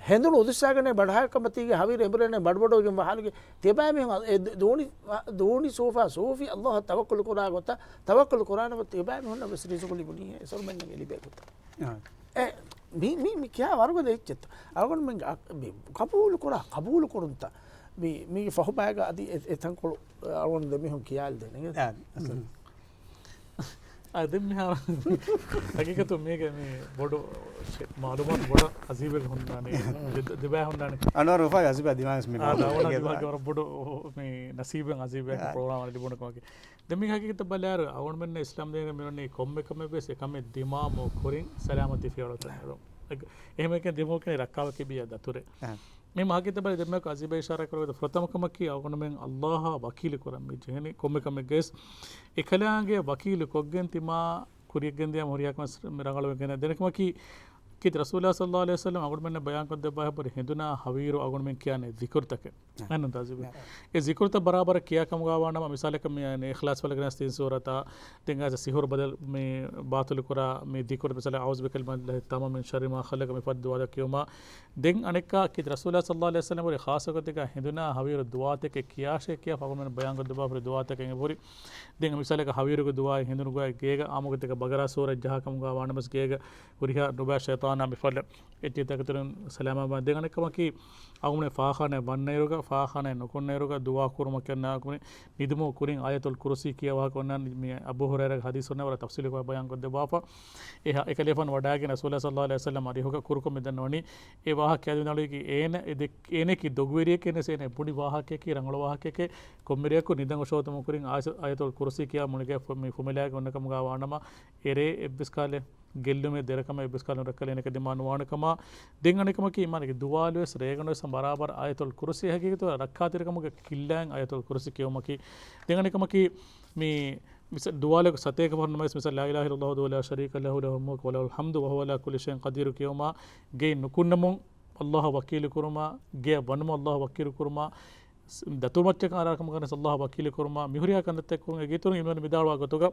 ހެނދުނު އުދުއްސާގަނެ ބަޑަހައިކަމަތީގެ ހަވީރު އެނބުރެނެ ބަޑުބަޑުވެގެން ވާ ޙާލުގެ ތިޔަބައިމީހުން އެ ދޫނި، ދޫނި ސޫފާ ސޫފި ﷲ އަށް ތަވައްކުލު ކުރާ ގޮތަށް، ތަވައްކުލު ކުރާނަމަ ތިޔަބައިމީހުންނަށް ވެސް ރިޒުޤު ލިބުނީ އެ އެސޮރުމެންނަށް އެ ލިބޭ ގޮތަށް. އާ. އެ، މި، މި، މި ކިޔާ ވަރުގަދަ އެއްޗެއްތަ؟ އަޅުގަނޑުމެންގެ އަ-، މި ޤަބޫލު ކުރާ، ޤަބޫލު ކުރުންތަ؟ މި، މީގެ ފަހުބައިގަ އަދި އެ، އެ ތަންކޮޅު އަޅުގަނޑު ދެމީހުން ކިޔާލި ދެނެގެ. އާ، އަސްލު. އާ، ދެން މިހާރު ހަގީގަތު މީގެ މި ބޮޑު މަޢުލޫމާތު ބޮޑަށް އަޒީބެއް ހުންނާނީ. ދެ-، ދެބައި ހުންނާނީ. އަންވަރު ރުފާއި އަޒީބާ ދިމާވެސް މި އާ، ބޮޑު ދާވަނާ އެގެ ދިމާގެ ވަރަށް ބޮޑު މި ނަސީބެއް އަޒީބާގެ އާ. ޕްރޮގްރާމަށް ލިބުނު ކަމަކީ. ދެން މި ހަގީގަތަށް ބަލާއިރު، އަޅުގަނޑުމެންނަށް އިސްލާމް ދީނުގަ މިވަނީ ކޮންމެ ކަމެއް ވެސް އެކަމެއް ދިމާ މައު ކުރިން ސަލާމަތީ ފިޔަވަޅު ތަން. އެ-، އެހެމަކަން ދިމާ ކިޔަނީ ރައްކާވެކޭ ބިޔަ ދަތުރެއް. އާ. މި ހަގީގަތަށް ބަލާ ދެންމެ އަޒީބާ އިޝާރާތް ކުރެއްވި ފުރަތަމަ ކަމަކީ އަޅުގަނޑުމެން ﷲ އާ ވަކީލު ކުރަން މި ޖެހެނީ ކޮންމެ ކަމެއްގަވެސް އެކަލާނގެ ވަކީލު ކޮށްގެން ތިމާ ކުރިޔަށް ގެންދިޔަ ހުރިހާ ކަމެއް މި ރަނގަޅުވެގެން ދެނެ ކަމަކީ ކީރިތި ރަސޫލާ ޞައްލައްލާހު ޢަލައިހި ވަސައްލަމަ އަޅުގަނޑުމެންނަށް ބަޔާންކޮށްދެއްވާ ހެއްޔޭ ހެނދުނާ ހަވީރު އަޅުގަނޑުމެން ކިޔާނެ ޒިކުރުތަކެއް. އެހެންނުންތާ ޒިކުރު. އެ ޒިކުރުތައް ބަރާބަރަށް ކިޔާ ކަމުގަ ވާނަމަ، މިސާލަކަށް މި އިޚްލާޞް ފަލަގިނާސް ތިން ސޫރަތާ، ދެން އާ ސިހުރު ބަދަލު މި ބާޠިލު ކުރާ މި ޒިކުރު، މިސާލަކަށް أعوذ بكلمات الله التامات من شر ما خلق މި ފަދަ ދުޢާތައް ކިޔުމާ، ދެން އަނެއްކާ ކީރިތި ރަސޫލާ ޞައްލައްލާހު ޢަލައިހި ވަސައްލަމަ ވަރަށް ޚާއްޞަގޮތެއްގަ ހެނދުނާ ހަވީރު ދުޢާތަކެއް ކިޔާށޭ ކިޔާ އަޅުގަނޑުމެން ބަޔާންކޮށްދެއްވާފައި ދުޢާތަކެއް އެބަހުރި. ދެން މިސާލަކަށް ހަވީރުގެ ދުޢާއެއް ހެނދުނުގަ ގޭގަ އާއްމުގޮތެއްގަ ބަގަރާ ސޫރަތް ޖަހާ ކަމުގަ ވާނަމަސް ގޭގަ ހުރިހާ ނުބައި ޝައިޠާނާ މި ފަލަ އެއްޗެއްތަކުތެރެން ސަލާމަތްވާން. ދެން އަނެއްކަމަކީ، އަޅުގަނޑުމެން ފާޚާނާއެއް ވަންނައިރުގަ، ފާޚާނާއެއް ނުކުންނައިރުގަ ދުޢާ ކުރުމަކީ އަންނާކުނި ނިދުމުގެ ކުރިން އާޔަތުލް ކުރުސީ ކިޔާ ވާހަކަ އޮންނާނެ. މި އަބޫ ހުރައިރާގެ ޙަދީޘް އޮންނަ ވަރަށް ތަފްޞީލުކޮށް ބަޔާންކޮށްދެއްވާފަ. އެހާ އެކަލޭފާނު ވަޑައިގެން ރަސޫލާ ޞައްލައްލާހު ޢަލައިހި ވަސައްލަމަ އަރިހުގަ ކުރުކޮށް މި ދަންނަވަނީ، އެ ވާހަކަ ކިޔައިދިން އަޅުގަނޑު އޭނަ އެ ދެ-، އޭނައަކީ ދޮގުވެރިއެކޭ ނެސޭނެ ބުނި ވާހަކައަކީ ރަނގަޅު ވާހަކައެކޭ. ކޮންމެ ރެއަކު ނިދަން އޮށޯތުމުގެ ކުރިން އާޔަތު-، އާޔަތުލް ކުރުސީ ކިޔާ މުޅިގެ ފު-، މި ފުމެލާގެ އޮންނަ ކަމުގަ ވާނަމަ، އެރޭ އެއްވެސް ކަހަލަ ގެއްލުމެއް ދެރަކަމެއް އެއްވެސް ކަހަލަ ނުރައްކަލޭނެ ކަދިމާ ނުވާނެ ކަމަށް. ދެން އަނެއްކަމަކީ، މާނައަކީ ދުވާލުވެސް ރޭގަނޑުވެސް ބަރާބަރަށް އާޔަތުލް ކުރުސީ ހަގީގަތުގަ ރައްކާތެރިކަމުގެ ކިއްލާއިން އާޔަތުލް ކުރުސީ ކިޔުމަކީ. ދެން އަނެއްކަމަކީ، މި މިސާ-، ދުވާލެއް ސަތޭކަ ފަހަރު ނަމަވެސް މިސާލު، لا إله إلا الله وحده لا شريك له، له الملك وله الحمد وهو على كل شيء قدير ކިޔުމާ، ގެއިން ނުކުންނަމުން ﷲ އަށް ވަކީލު ކުރުމާ، ގެއަށް ވަނުމުން ﷲ އަށް ވަކީލު ކުރުމާ، ދަތުރުމައްޗަކަށް އަރާ ކަމުގަ ވަނަސް ﷲ އަށް ވަކީލު ކުރުމާ، މިހުރިހާ ކަންތައްތައް ކުރުން އެގޭތެރެއިން އިމާމު ވިދާޅުވާ ގޮތުގަ،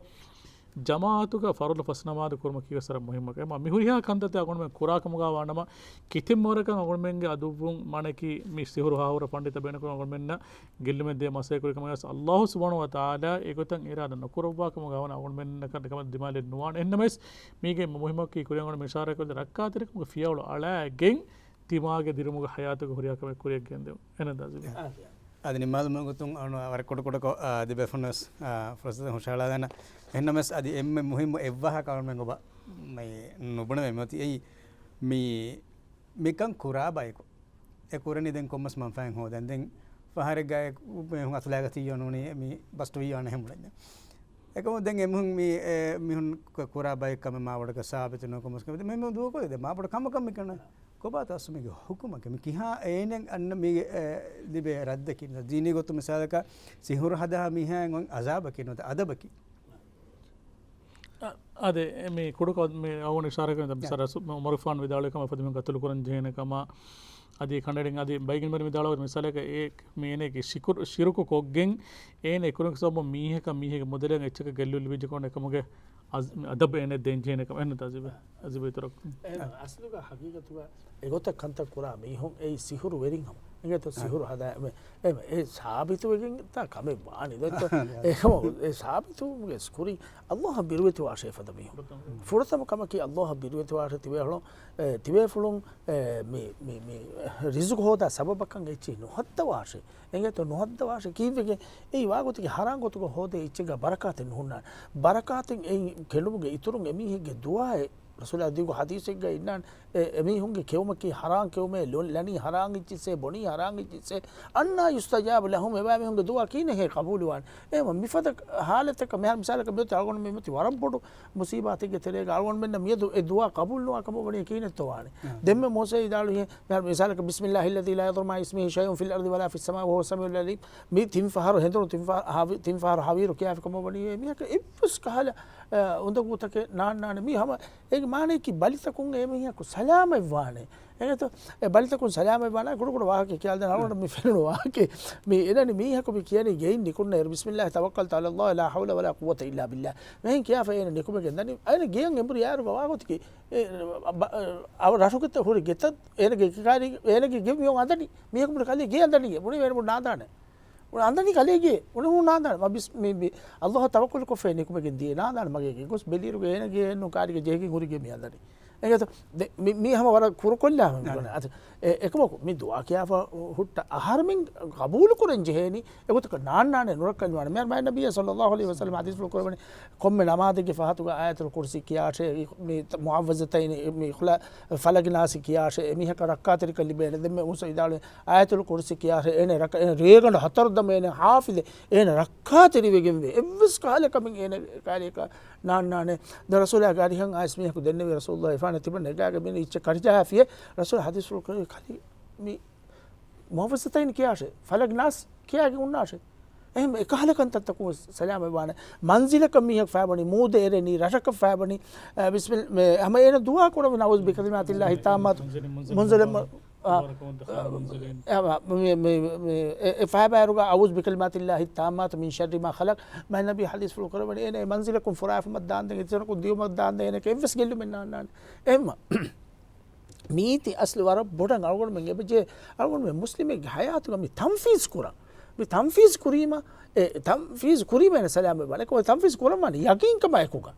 ޖަމާޢަތުގަ ފަރުޟު ފަސް ނަމާދު ކުރުމަކީ ވެސް ވަރަށް މުހިއްމު ކަމެއް. މިހުރިހާ ކަންތައްތައް އަޅުގަނޑުމެން ކުރާ ކަމުގަ ވާނަމަ، ކިތަންމެ ވަރަކަށް އަޅުގަނޑުމެންގެ ޢަދުއްވުން، މާނައަކީ މި ސިހުރު ހާހުރަ ފަންޑިތަ ބޭނުންކުރަން އަޅުގަނޑުމެންނަށް ގެއްލުމެއް ދޭ މަސައްކަތް ކުރި ކަމަށް ވެސް ﷲ ސުބްޙާނަހޫ ވަތަޢާލާ އެގޮތަށް އިރާދަ ނުކުރައްވާ ކަމުގަ ވަނަ އަޅުގަނޑުމެންނަކަށް ކަމެއް ދިމާލެއް ނުވާނެ. އެހެންނަމަވެސް، މީގެ މުހިއްމަކީ ކުރިއަށް އަޅުގަނޑު މި އިޝާރާތް ކުރި ރައްކާތެރިކަމުގެ ފިޔަވަޅު އަޅާގެން، ތިމާގެ ދިރިއުޅުމުގެ ޙަޔާތުގަ ހުރިހާ ކަމެއް ކުރިއަށް ގެންދެވުން. އެހެންނަމަވެސް، އާދެ، ނިންމާލުމުގެ ގޮތުން އަޅުގަނޑު ވަރަށް ކުޑަ ކުޑަކޮށް، އާ، ދެބޭފުޅުން ވެސް، އާ، ފުރުޞަތު ހުށަހަޅާލާނަން. އެހެންނަމަވެސް، އަދި އެންމެ މުހިއްމު އެއްވާހަކަ އަޅުގަނޑުމެން އޮބަ މި ނުބުނެވޭ މިއޮތީ އެއީ، މި، މިކަން ކުރާ ބަޔަކު އެ ކުރަނީ ދެން ކޮންމެސް މަންފާއެއް ހޯދަން. ދެން ފަހަރެއްގައި މީހުން އަތުލާގަތިއްޔޯ ނޫނީ މި ބަސްޓުވިއްޔާނެ ހެން ބުނަންޏާ. އެކަމު ދެން އެމީހުން މި، އެ، މީހުން ކު-، ކުރާ ބައެއް ކަމެއް މާބޮޑަކަށް ސާބިތު ނުވި ކަމަކަށް މި މީހުން ދޫކޮށް ދެ މާބޮޑު ކަމަކަށް މި ކަންނަ. ކޮބާތޯ އަސްލު މީގެ ޙުކުމަކީ؟ މި ކިހާ އޭނަ އަންނަ މީގެ، އެ، ލިބޭ ރައްދަކީ؟ ދީނީ ގޮތުން މިސާލަކަށް ސިހުރު ހަދާ މީހާއަށް އޮތް އަޒާބަކީ ނުވަތަ އަދަބަކީ؟ އަ-، އަދެ، މި ކުޑަކޮށް މި އަޅުގަނޑު އިޝާރާތް ކުރިން މިސާލަށް ސު-، ޢުމަރުގެފާނު ވިދާޅުވި ކަމަށް ފަދަ މީހުން ޤަތުލު ކުރަން ޖެހޭނެ ކަމަށް، އަދި ކަނޑައެޅިން އަދި ބައިގެންވެރިން ވިދާޅުވި މިސާލަކަށް އެ މި އޭނަގެ ޝިކުރު، ޝިރުކު ކޮށްގެން އޭނަ އެ ކުރިން ސަބަބުން މީހަކަށް މީހެއްގެ މުދަލަށް އެއްޗަކަށް ގެއްލުން ލިބިއްޖެ ކަމަށް އެކަމުގެ އަޒް-، އަދަބު އޭނަ ދޭން ޖެހޭނެ ކަމަށް. އެހެން ތާޒިބެ. އެ، އަސްލުގަ ހަގީގަތުގަ އެގޮތަށް ކަންތައް ކުރާ މީހުން އެއީ ސިހުރުވެރިން ހަމަ. އެނގޭތޯ؟ އަ. ސިހުރު ހަދާ އެ، އެ، އެ ސާބިތުވެގެން ތާ ކަމެއް ވާނެ ދޯ؟ އެ ހަމަ އެ ސާބިތުވުމުގެ ކުރިން ﷲ އަށް ބިރުވެތިވާށޭ ފަދަ މީހުން. ފުރަތަމަ ކަމަކީ ﷲ އަށް ބިރުވެތިވާށޭ ތިބޭފުޅުން، އެ، ތިބޭފުޅުން، އެ، މި، މި، މި ރިޒުޤު ހޯދާ ސަބަބަކަށް އެއްޗެއް ނުހައްދަވާށޭ. އެނގޭތޯ؟ ނުހައްދަވާށޭ ކީއްވެގެން؟ އެއީ ވާގޮތަކީ ހަރާން ގޮތުގަ ހޯދޭ އެއްޗެއްގަ ބަރަކާތެއް ނުހުންނާނެ. ބަރަކާތެއް އެއީ ކެނޑުމުގެ އިތުރުން އެމީހެއްގެ ދުޢާއެއް. ރަސޫލާ ދީގު ޙަދީޘެއްގަ އިންނާނެ، އެ، އެމީހުންގެ ކެއުމަކީ ޙަރާން ކެއުމޭ، ލޮ-، ލަނީ ޙަރާން އިއްޗިއްސޭ، ބޮނީ ޙަރާން އިއްޗިއްސޭ، أنى يستجاب لهم، އެބައިމީހުންގެ ދުޢާ ކިހިނެއްހޭ ޤަބޫލުވާނެ؟ އެހެންވީމަ މިފަދަ ޙާލަތަކަށް މިހާރު މިސާލަކަށް މިއޮތީ އަޅުގަނޑު މި މިއޮތީ ވަރަށް ބޮޑު މުޞީބާތެއްގެ ތެރޭގަ އަޅުގަނޑުމެންނަށް މިއަދު އެ ދުޢާ ޤަބޫލުނުވާ ކަމަށް ވަނީ ކިހިނެއްތޯ ވާނެ؟ ދެންމެ މޫސާ ވިދާޅުވި މިހާރު މިސާލަކަށް، بسم الله الذي لا يضر مع اسمه شيء في الأرض ولا في السماء وهو السميع العليم. މި ތިން ފަހަރު ހެނދުނު ތިން ފަ-، ހާވި-، ތިން ފަހަރު ހަވީރު ކިޔާފި ކަމަށް ވަނީ މީހަކަށް އެއްވެސް ކަހަލަ، އަ، އުނދަގޫތަކެއް ނާންނާނެ. މީ ހަމަ އޭގެ މާނައަކީ ބަލިތަކުން އެ މީހަކު ސަލާމަތްވާނެ. އެނގޭތޯ؟ އެ ބަލިތަކުން ސަލާމަތްވާނެ. ކުޑަކުޑަ ވާހަކަ ކިޔާލަދޭން އަޅުގަނޑަށް މި ފެނުނު ވާހަކަ. މި އެނަނި މީހަކު މި ކިޔަނީ ގެއިން ނިކުންނައިރު، بسم الله توكلت على الله لا حول ولا قوة إلا بالله. މިހެން ކިޔާފަ އޭނަ ނިކުމެގެން ދަނީ. އޭނަ ގެޔަށް އެނބުރި އާއިރުގަ ވާގޮތަކީ، އެ، ބަ-، އަ، ރަށުގެ ތަ-، ހުރި ގެތައް އޭނަގެ ކާރި، އޭނަގެ ގެ މިއޮން އަނދަނީ. މީހަކު މި ކަލޭ ގެ އަނދަނީ. ބުނި އޭނަ ބުން ނާދާނެ. އަނދަނީ ކަލޭގެ، އުނި ހޫނާދާނެ. މަ ބިސް-، މި، މި، ﷲ އަށް ތަވައްކުލު ކޮށްފައި ނިކުމެގެން ދިޔަ ނާދާނެ މަގޭގެ. ގޮސް ބެލިއިރުގެ އޭނަގެ ނު ކާރިގެ ޖެހިގެން ހުރިގެ މި އަނދަނީ. އެނގޭތޯ؟ ދެ-، މި، މީ ހަމަ ވަރަށް ކުރުކޮށްލާ ހަމަ އަދި. އެ-، އެކަމަކު މި ދުޢާ ކިޔާފަ ހުއްޓަ އަހަރުމެން ގަބޫލު ކުރަން ޖެހޭނީ، އެގޮތަކަށް ނާންނާނެ ނުރައްކަން ވާނެ. މިހާރު މާތް ނަބިއްޔާ ޞައްލައްލާހު ޢަލައިހި ވަސައްލަމަ ޙަދީޘްފުޅު ކުރައްވަނީ، ކޮންމެ ނަމާދެއްގެ ފަހަތުގަ އާޔަތުލް ކުރުސީ ކިޔާށޭ، މި މުޢައްވިޛަތައިން، މި އިޚްލާ-، ފަލަގި ނާސި ކިޔާށޭ، އެމީހަކަށް ރައްކާތެރިކަން ލިބޭނެ. ދެންމެ މޫސާ ވިދާޅުވި އާޔަތުލް ކުރުސީ ކިޔާށޭ، އޭނަ ރަކަ-، އޭނަ ރޭގަނޑު ހަތަރު ދަމަ އޭނަ ޙާފިޡެއް، އޭނަ ރައްކާތެރިވެގެންވޭ. އެއްވެސް ކަހަލަ ކަމެއް އޭނަ ކާރިއަކަށް ނާންނާނެ. ދެން ރަސޫލާގެ އަރިހަށް އައިސް މީހަކު ދެންނެވި ރަސޫލުﷲ އެފާނަށް ތިބަން ނެގާގެ މިން އިއްޗެއް ކަރިޖަހާފިޔޭ. ރަސޫލާ ޙަދީޘްފުޅު ކުރެއްވި ކަލޭ މި މުޢައްވިޛަތައިން ކިޔާށޭ، ފަލަގި ނާސް ކިޔާގެން ހުންނާށޭ. އެހެން އެކަހަލަ ކަންތައްތަކުން ސަލާމަތްވާނެ. މަންޒިލަކަށް މީހަކު ފައިބަނީ، މޫދެއް އެރެނީ، ރަށަކަށް ފައިބަނީ، އަ، ބިސްމި-، މެ-، ހަމަ އޭނަ ދުޢާ ކުރަމުން، "أعوذ بكلمات الله التامات من شر ما خلق، އާ، މި-، މި-، މި-، އެ-، އެ ފައިބާއިރުގަ "أعوذ بكلمات الله التامات من شر ما خلق" މާތް ނަބީ ޙަދީޘްފުޅު ކުރައްވަނީ، އޭނަ އެ މަންޒިލަކުން ފުރާއިފުމަށް ދާންދެން، އެތަނަކުން ދިޔުމަށް ދާންދެން އޭނަކަށް އެއްވެސް ގެއްލުމެއް ނާންނާނެ. އެހެންވީމަ، މީތި އަސްލު ވަރަށް ބޮޑަށް އަޅުގަނޑުމެން އެބަޖެހޭ، އަޅުގަނޑުމެން މުސްލިމެއްގެ ޙަޔާތުގަ މި ތަންފީޒް ކުރަން. މި ތަންފީޒް ކުރީމަ، އެ، ތަންފީޒް ކުރީމަ އޭނަ ސަލާމަތްވާނެ. އެކަމަ ތަންފީޒް ކުރަންވާނީ ޔަގީންކަމާ އެކުގަ.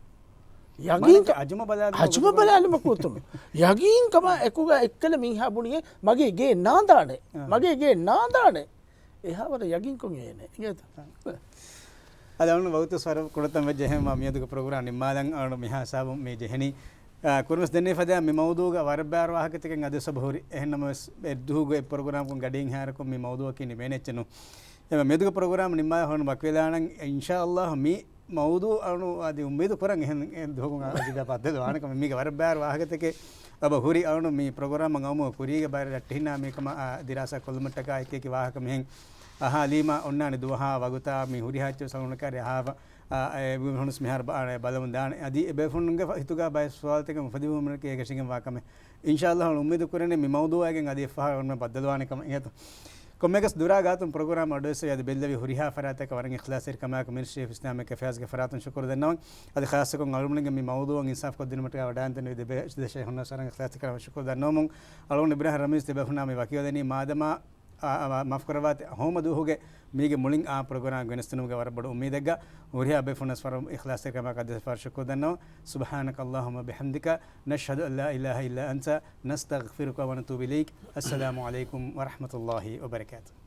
ޔަގީން، މާނައަކީ އަޒުމަ ބަލާލުމަށް، އަޒުމަ ބަލާލުމަކު އުތުނު. ޔަގީންކަމާ އެކުގަ އެއްކަލަ މީހާ ބުނިއޭ، މަގޭ ގޭ ނާނދާނެ. އާ. މަގޭ ގޭ ނާނދާނެ. އެހާވަރަށް ޔަގީންކޮށް އޭނެ. އިނގޭތަ؟ އާ. އަދި އަޅުގަނޑު ވަގުތު ވަރަށް ކުޑަތަން ވެއްޖެ، އެހެންވީމަ މިއަދުގެ ޕްރޮގްރާމް ނިންމާލަން. އަޅުގަނޑު މިހާ ހިސާބުން މި ޖެހެނީ. އާ، ކުރިންވެސް ދެންނެވި ފަދައިން މި މައުޟޫގަ ވަރަށް ބާރު ވާހަކަތަކެއް އަދި ސަބަހުރި. އެހެންނަމަވެސް، އެއްދުވަހުގެ ޕްރޮގްރާމަކުން ގަޑިއެއްހާއިރަކު މި މައުޟޫއަކީ ނިމޭނެ އެއްޗެއް ނޫން. އެހެންވެ، މިއަދުގެ ޕްރޮގްރާމް ނިންމާލަން އަޅުގަނޑު ވަކިވެލާނަން. އިންޝާﷲ މި މައުޟޫ އަޅުގަނޑު އަދި އުއްމީދު ކުރަން އެހެން އެ ދުވަހުގަ އަދި ބައްދަލުވާނެ ކަމަށް. މީގެ ވަރަށް ބާރު ވާހަކަތަކެއް އެބަ ހުރި. އަޅުގަނޑު މި ޕްރޮގްރާމަށް އައުމުގެ ކުރީގެ ބައި ރައްޓެހިންނާ މިކަމަށް، އާ، ދިރާސާ ކޮށްލުމަށްޓަކާ އެކިއެކި ވާހަކަ މިހެން އަހާލީމަ އޮންނާނެ ދުވަހާ ވަގުތާ މި ހުރިހާ އެއްޗެއް ސަލޫނަކާ ރެހާފަ، އާ، އެ ބޭފުޅުން ވެސް މިހާރު ބަ-، އާ، ބަލަމުން ދާނެ. އަދި އެ ބޭފުޅުންގެ ހިތުގަ ބައެއް ސުވާލުތަކެއް އުފެދިވުމުން އެ ގެންގޮސްފަ ކަމެއް. އިންޝާﷲ އަޅުގަނޑު އުއްމީދު ކުރަނީ މި މައުޟޫއާގެން އަދި އެއްފަހަރު އޮންނަ ބައްދަލުވާނެ ކަމަށް އިނގޭތޯ. ކޮންމެއަކަސް ދުރާ ގާތުން ޕްރޮގްރާމް އަޑުއެއްސެވި އަދި ބެއްލެވި ހުރިހާ ފަރާތްތަކަށް ވަރަށް އިޚްލާޞްތެރިކަމާއެކު މިނިސްޓްރީ އޮފް އިސްލާމިކް އެފެއާޒްގެ ފަރާތުން ޝުކުރު ދަންނަވަން. އަދި ޚާއްޞަކޮށް އަޅުގަނޑުމެންގެ މި މައުޟޫއަށް އިންސާފް ކޮށްދިނުމަށްޓަކާ ވަޑައިގެންދެވި ދެބޭ ދެށޭ ހުންނަ ސަރަން އިޚްލާޞްތެރިކަމާ ޝުކުރު ދަންނަވަމުން. އަޅުގަނޑު އިބްރާހިމް ރަމީޒް ދެބޭފުނާ މި ވަކިވެލަނީ މާދަމާ، އާ، އާ، މާފް ކުރައްވާތި، ހޯމަ ދުވަހުގެ މީގެ މުޅިން އާ ޕްރޮގްރާމް ގެނެސްދިނުމުގެ ވަރަށް ބޮޑު އުއްމީދެއްގަ ހުރިހާ ބޭފުނަސް ވަރަށް އިޚްލާޞްތެރިކަމާ އަދި އެއްފަހަރު ޝުކުރު ދަންނަވަން. سبحانك اللهم وبحمدك، نشهد أن لا إله إلا أنت، نستغفرك ونتوب إليك. السلام عليكم ورحمة الله وبركاته.